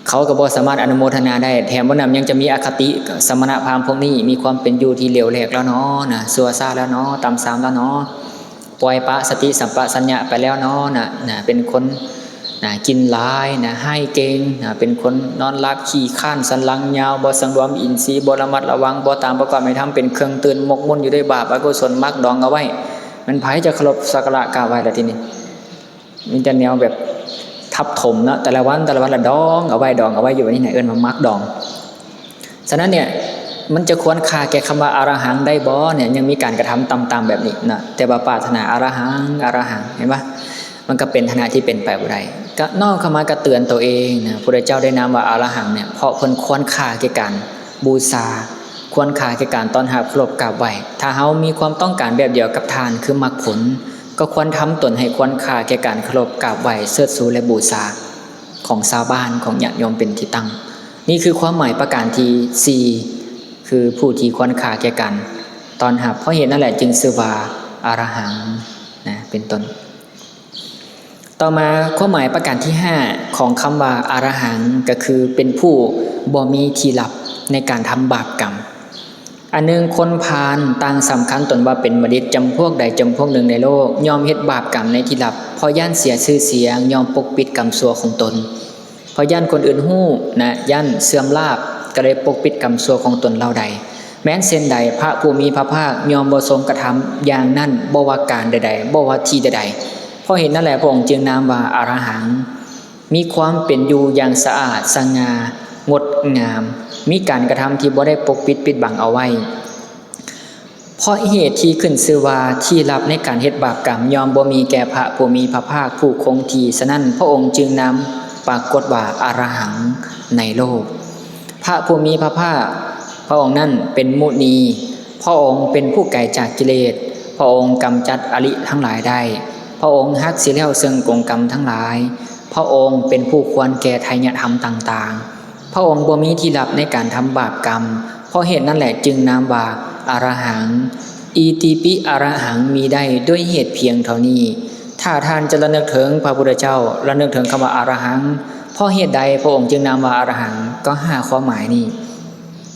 ເຂົາກໍບໍ່ສາມາດອະນຸໂມທະນາໄດ້ ແຖມບໍ່ນຳຍັງຈະມີອະຄະຕິ ສະມະນະພາມພວກນີ້ມີຄວາມເປັນຢູ່ທີ່ເຫຼວແຫຼກແລ້ວເນາະ ນະ ຊົ່ວຊ້າແລ້ວເນາະ ຕ່ຳຊາມແລ້ວເນາະ ປ່ອຍປະສະຕິສຳປະຊັນຍະໄປແລ້ວເນາະ ນະ ນະ ເປັນຄົນ ນະ ກິນຫຼາຍ ນະ ຮ້າຍເກັ່ງ ນະ ເປັນຄົນນອນຫຼັບຂີ້ຄ້ານ ສັນຫຼັງຍາວ ບໍ່ສັງລວມອິນຊີ ບໍ່ລະມັດລະວັງ ບໍ່ຕາມປະກອບໃນທຳ ເປັນເຄື່ອງຕື່ນໝົກໝຸ່ນຢູ່ດ້ວຍບາບອະກຸສົນ ໝັກດອງເອົາໄວ້. ແມ່ນໃຜຈະເຄົາລົບສັກກາລະກາບໄຫວ້ລະທີນີ້? ມີແຕ່ແນວແບບທັບຖົມເນາະ ແຕ່ລະວັນ ແຕ່ລະວັນລະດອງເອົາໄວ້ ດອງເອົາໄວ້ຢູ່ ອັນນີ້ນະເອີ້ນວ່າໝັກດອງ. ສະນັ້ນເນ່ຍ ມັນຈະຄວນຄ່າແກ່ຄຳວ່າອະລະຫັງໄດ້ບໍ່ເນ່ຍ? ຍັງມີການກະທຳຕ່ຳໆແບບນີ້ນະ ແຕ່ວ່າປາດຖະໜາອະລະຫັງ ອະລະຫັງ ເຫັນບໍ່? ມັນກໍເປັນຖານະທີ່ເປັນໄປບໍ່ໄດ້ ກໍນ້ອມເຂົ້າມາກະເຕືອນຕົວເອງນະ. ພະພຸດທະເຈົ້າໄດ້ນາມວ່າອະລະຫັງເນ່ຍ ເພາະເພິ່ນຄວນຄ່າແກ່ການບູຊາ ຄວນຄ່າແກ່ການຕ້ອນຮັບ ເຄົາລົບ ກາບໄຫວ້. ຖ້າເຮົາມີຄວາມຕ້ອງການແບບດຽວກັບທ່ານ ຄືມັກຜົນ ກໍຄວນທຳຕົນໃຫ້ຄວນຄ່າແກ່ການເຄົາລົບ ກາບໄຫວ້ ເຊີດຊູ ແລະ ບູຊາຂອງຊາວບ້ານ ຂອງຍາດໂຍມເປັນທີ່ຕັ້ງ. ນີ້ຄືຄວາມໝາຍປະການທີສີ່ ຄືຜູ້ທີ່ຄວນຄ່າແກ່ການຕ້ອນຮັບ ເພາະເຫດນັ້ນແຫຼະຈຶ່ງຊື່ວ່າອະລະຫັງນະ ເປັນຕົ້ນ. ຕໍ່ມາຄວາມໝາຍປະການທີຫ້າຂອງຄຳວ່າອະລະຫັງ ກໍຄືເປັນຜູ້ບໍ່ມີທີ່ລັບໃນການທຳບາບກຳ. ອັນໜຶ່ງ ຄົນພານຕ່າງສຳຄັນຕົນວ່າເປັນບັນດິດຈຳພວກໃດຈຳພວກໜຶ່ງໃນໂລກ ຍ່ອມເຮັດບາບກຳໃນທີ່ລັບ ເພາະຢ້ານເສຍຊື່ສຽງ ຍ່ອມປົກປິດກຳຊົ່ວຂອງຕົນ ເພາະຢ້ານຄົນອື່ນຮູ້ນະ ຢ້ານເສື່ອມລາບ ກໍເລີຍປົກປິດກຳຊົ່ວຂອງຕົນເຫຼົ່າໃດ. ແມ່ນເຊັ່ນໃດ ພະຜູ້ມີພະພາກຍ່ອມບໍ່ຊົງກະທຳຢ່າງນັ້ນ ບໍ່ວ່າການໃດໆ ບໍ່ວ່າທີ່ໃດໆ. ເພາະເຫດນັ້ນແຫຼະ ພະອົງຈຶ່ງນາມວ່າອະລະຫັງ ມີຄວາມເປັນຢູ່ຢ່າງສະອາດ ສະຫງ່າ ງົດງາມ ມີການກະທຳທີ່ບໍ່ໄດ້ປົກປິດປິດບັງເອົາໄວ້. ເພາະເຫດທີ່ຂຶ້ນຊື່ວ່າທີ່ລັບໃນການເຮັດບາບກຳ ຍ່ອມບໍ່ມີແກ່ພະຜູ້ມີພະພາກຜູ້ຄົງທີ່, ສະນັ້ນ ພະອົງຈຶ່ງນາມປາກົດວ່າອະລະຫັງໃນໂລກ. ພະຜູ້ມີພະພາກ ພະອົງນັ້ນເປັນມຸນີ, ພະອົງເປັນຜູ້ໄກຈາກກິເລດ, ພະອົງກຳຈັດອະລິທັງຫຼາຍໄດ້, ພະອົງຫັກເສຍແລ້ວເຊິ່ງກົງກຳທັງຫຼາຍ, ພະອົງເປັນຜູ້ຄວນແກ່ໄທຍະທຳຕ່າງໆ. ພະອົງບໍ່ມີທີ່ລັບໃນການທຳບາບກຳ, ເພາະເຫດນັ້ນແຫຼະຈຶ່ງນາມວ່າອະລະຫັງ. ອິຕິປິອະລະຫັງ ມີໄດ້ດ້ວຍເຫດພຽງເທົ່ານີ້. ຖ້າທ່ານຈະລະນຶກເຖິງພະພຸດທະເຈົ້າ, ລະນຶກເຖິງຄຳວ່າອະລະຫັງ, ເພາະເຫດໃດພະອົງຈຶ່ງນາມວ່າອະລະຫັງ? ກໍຫ້າຄວາມໝາຍນີ້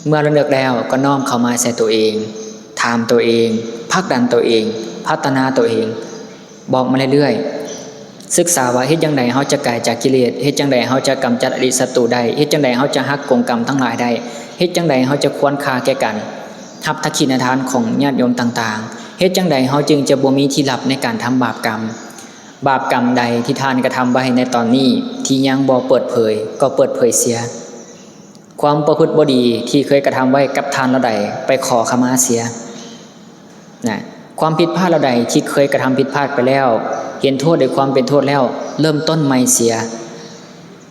ເມື່ອລະນຶກແລ້ວກໍນ້ອມເຂົ້າມາໃສ່ຕົວເອງ, ຖາມຕົວເອງ, ຜັກດັນຕົວເອງ, ພັດທະນາຕົວເອງ. ບອກມາເລື້ອຍໆ, ສຶກສາວ່າເຮັດຈັ່ງໃດເຮົາຈະກາຍຈາກກິເລດ, ເຮັດຈັ່ງໃດເຮົາຈະກຳຈັດອະລິສັດຕູໄດ້, ເຮັດຈັ່ງໃດເຮົາຈະຫັກກົງກຳທັງຫຼາຍໄດ້, ເຮັດຈັ່ງໃດເຮົາຈະຄວນຄ່າແກ່ການຮັບທັກຂິນະທານຂອງຍາດໂຍມຕ່າງໆ, ເຮັດຈັ່ງໃດເຮົາຈຶ່ງຈະບໍ່ມີທີ່ລັບໃນການທຳບາບກຳ. ບາບກຳໃດທີ່ທ່ານກະທຳໄວ້ໃນຕອນນີ້ ທີ່ຍັງບໍ່ເປີດເຜີຍ ກໍເປີດເຜີຍເສຍ. ຄວາມປະພຶດບໍ່ດີທີ່ເຄີຍກະທຳໄວ້ກັບທ່ານເຫຼົ່າໃດ ໄປຂໍຂະມາເສຍ. ນະ ຄວາມຜິດພາດເຫຼົ່າໃດທີ່ເຄີຍກະທຳຜິດພາດໄປແລ້ວ, ເຫັນໂທດໃນຄວາມເປັນໂທດແລ້ວ, ເລີ່ມຕົ້ນໃໝ່ເສຍ.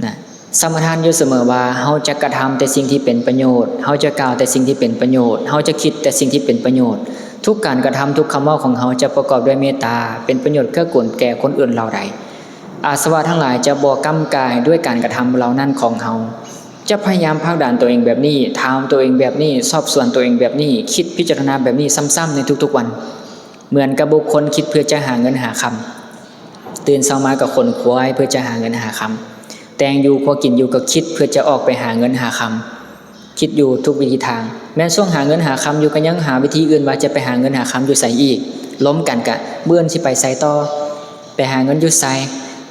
ນະ ສຳປະທານຢູ່ສະເໝີວ່າ ເຮົາຈະກະທຳແຕ່ສິ່ງທີ່ເປັນປະໂຫຍດ, ເຮົາຈະກ່າວແຕ່ສິ່ງທີ່ເປັນປະໂຫຍດ, ເຮົາຈະຄິດແຕ່ສິ່ງທີ່ເປັນປະໂຫຍດ. ທຸກການກະທຳ, ທຸກຄຳເວົ້າຂອງເຮົາຈະປະກອບດ້ວຍເມດຕາ, ເປັນປະໂຫຍດເກື້ອກູນແກ່ຄົນອື່ນເຫຼົ່າໃດ. ອາສະວະທັງຫຼາຍຈະບໍ່ກ້ຳກາຍດ້ວຍການກະທຳເຫຼົ່ານັ້ນຂອງເຮົາ. ຈະພະຍາຍາມຜັກດັນຕົວເອງແບບນີ້, ຖາມຕົວເອງແບບນີ້, ສອບສວນຕົວເອງແບບນີ້, ຄິດພິຈາລະນາແບບນີ້ຊ້ຳໆໃນທຸກໆວັນ. ເໝືອນກັບບຸກຄົນຄິດເພື່ອຈະຫາເງິນຫາຄຳ, ຕື່ນເຊົ້າມາກໍຂົນຂວາຍເພື່ອຈະຫາເງິນຫາຄຳ, ແຕ່ງຢູ່ຄົວກິນຢູ່ກໍຄິດເພື່ອຈະອອກໄປຫາເງິນຫາຄຳ, ຄິດຢູ່ທຸກວິທີທາງ. ແມ່ນຊ່ວງຫາເງິນຫາຄຳຢູ່ກໍຍັງຫາວິທີອື່ນວ່າຈະໄປຫາເງິນຫາຄຳຢູ່ໃສອີກ, ລົມກັນກະ ມື້ອື່ນຊິໄປໃສຕໍ່? ໄປຫາເງິນຢູ່ໃສ?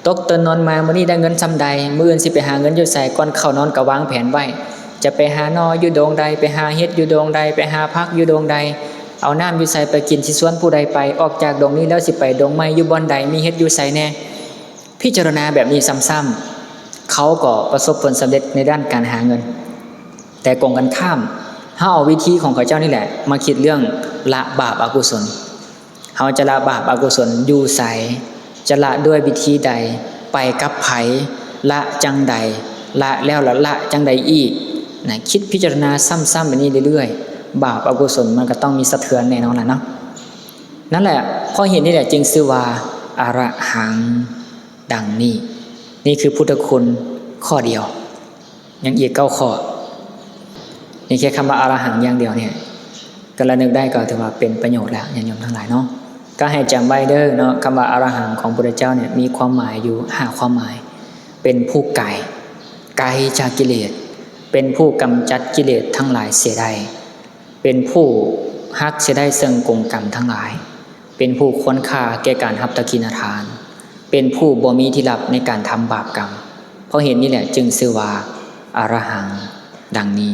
ຕົກຕື່ນນອນມາມື້ນີ້ໄດ້ເງິນສ່ຳໃດ? ມື້ອື່ນຊິໄປຫາເງິນຢູ່ໃສ? ກ່ອນເຂົ້ານອນກໍວາງແຜນໄວ້, ຈະໄປຫາໜໍ່ຢູ່ດົງໃດ? ໄປຫາເຫັດຢູ່ດົງໃດ? ໄປຫາຜັກຢູ່ດົງໃດ? ເອົານ້ຳຢູ່ໃສໄປກິນ? ຊິຊວນຜູ້ໃດໄປ? ອອກຈາກດົງນີ້ແລ້ວຊິໄປດົງໃໝ່ຢູ່ບ່ອນໃດ? ມີເຫັດຢູ່ໃສແດ່? ພິຈາລະນາແບບນີ້ຊ້ຳໆ, ເຂົາກໍປະສົບຜົນສຳເລັດໃນດ້ານການຫາເງິນ. ແຕ່ກົງກັນຂ້າມ, ເຮົາເອົາວິທີຂອງເຂົາເຈົ້ານີ້ແຫຼະມາຄິດເລື່ອງລະບາບອະກຸສົນ. ເຮົາຈະລະບາບອະກຸສົນຢູ່ໃສ? ຈະລະດ້ວຍວິທີໃດ? ໄປກັບໃຜ? ລະຈັ່ງໃດ? ລະແລ້ວລະລະຈັ່ງໃດອີກ? ນະ, ຄິດພິຈາລະນາຊ້ຳໆແບບນີ້ເລື້ອຍໆ, ບາບອະກຸສົນມັນກໍຕ້ອງມີສະເທືອນແນ່ນອນລະເນາະ. ນັ້ນແຫຼະ, ເພາະເຫດນີ້ແຫຼະຈຶ່ງຊື່ວ່າອະລະຫັງ ດັ່ງນີ້. ນີ້ຄືພຸດທະຄຸນຂໍ້ດຽວ. ຍັງອີກເກົ້າຂໍ້. ນີ້ແຄ່ຄຳວ່າອະລະຫັງຢ່າງດຽວນີ້ ກໍລະນຶກໄດ້ກໍຖືວ່າເປັນປະໂຫຍດແລ້ວ ຍາດໂຍມທັງຫຼາຍເນາະ. ກໍໃຫ້ຈຳໄວ້ເດີ້ເນາະ, ຄຳວ່າອະລະຫັງຂອງພຸດທະເຈົ້ານີ້ມີຄວາມໝາຍຢູ່ຫ້າຄວາມໝາຍ. ເປັນຜູ້ໄກ, ໄກຈາກກິເລດ, ເປັນຜູ້ກຳຈັດກິເລດທັງຫຼາຍເສຍໄດ້, ເປັນຜູ້ຫັກເສຍໄດ້ເຊິ່ງກົງກຳທັງຫຼາຍ, ເປັນຜູ້ຄວນຄ່າແກ່ການຮັບທັກຂິນະທານ, ເປັນຜູ້ບໍ່ມີທີ່ລັບໃນການທຳບາບກຳ. ເພາະເຫດນີ້ແຫຼະຈຶ່ງຊື່ວ່າອະລະຫັງ ດັ່ງນີ້.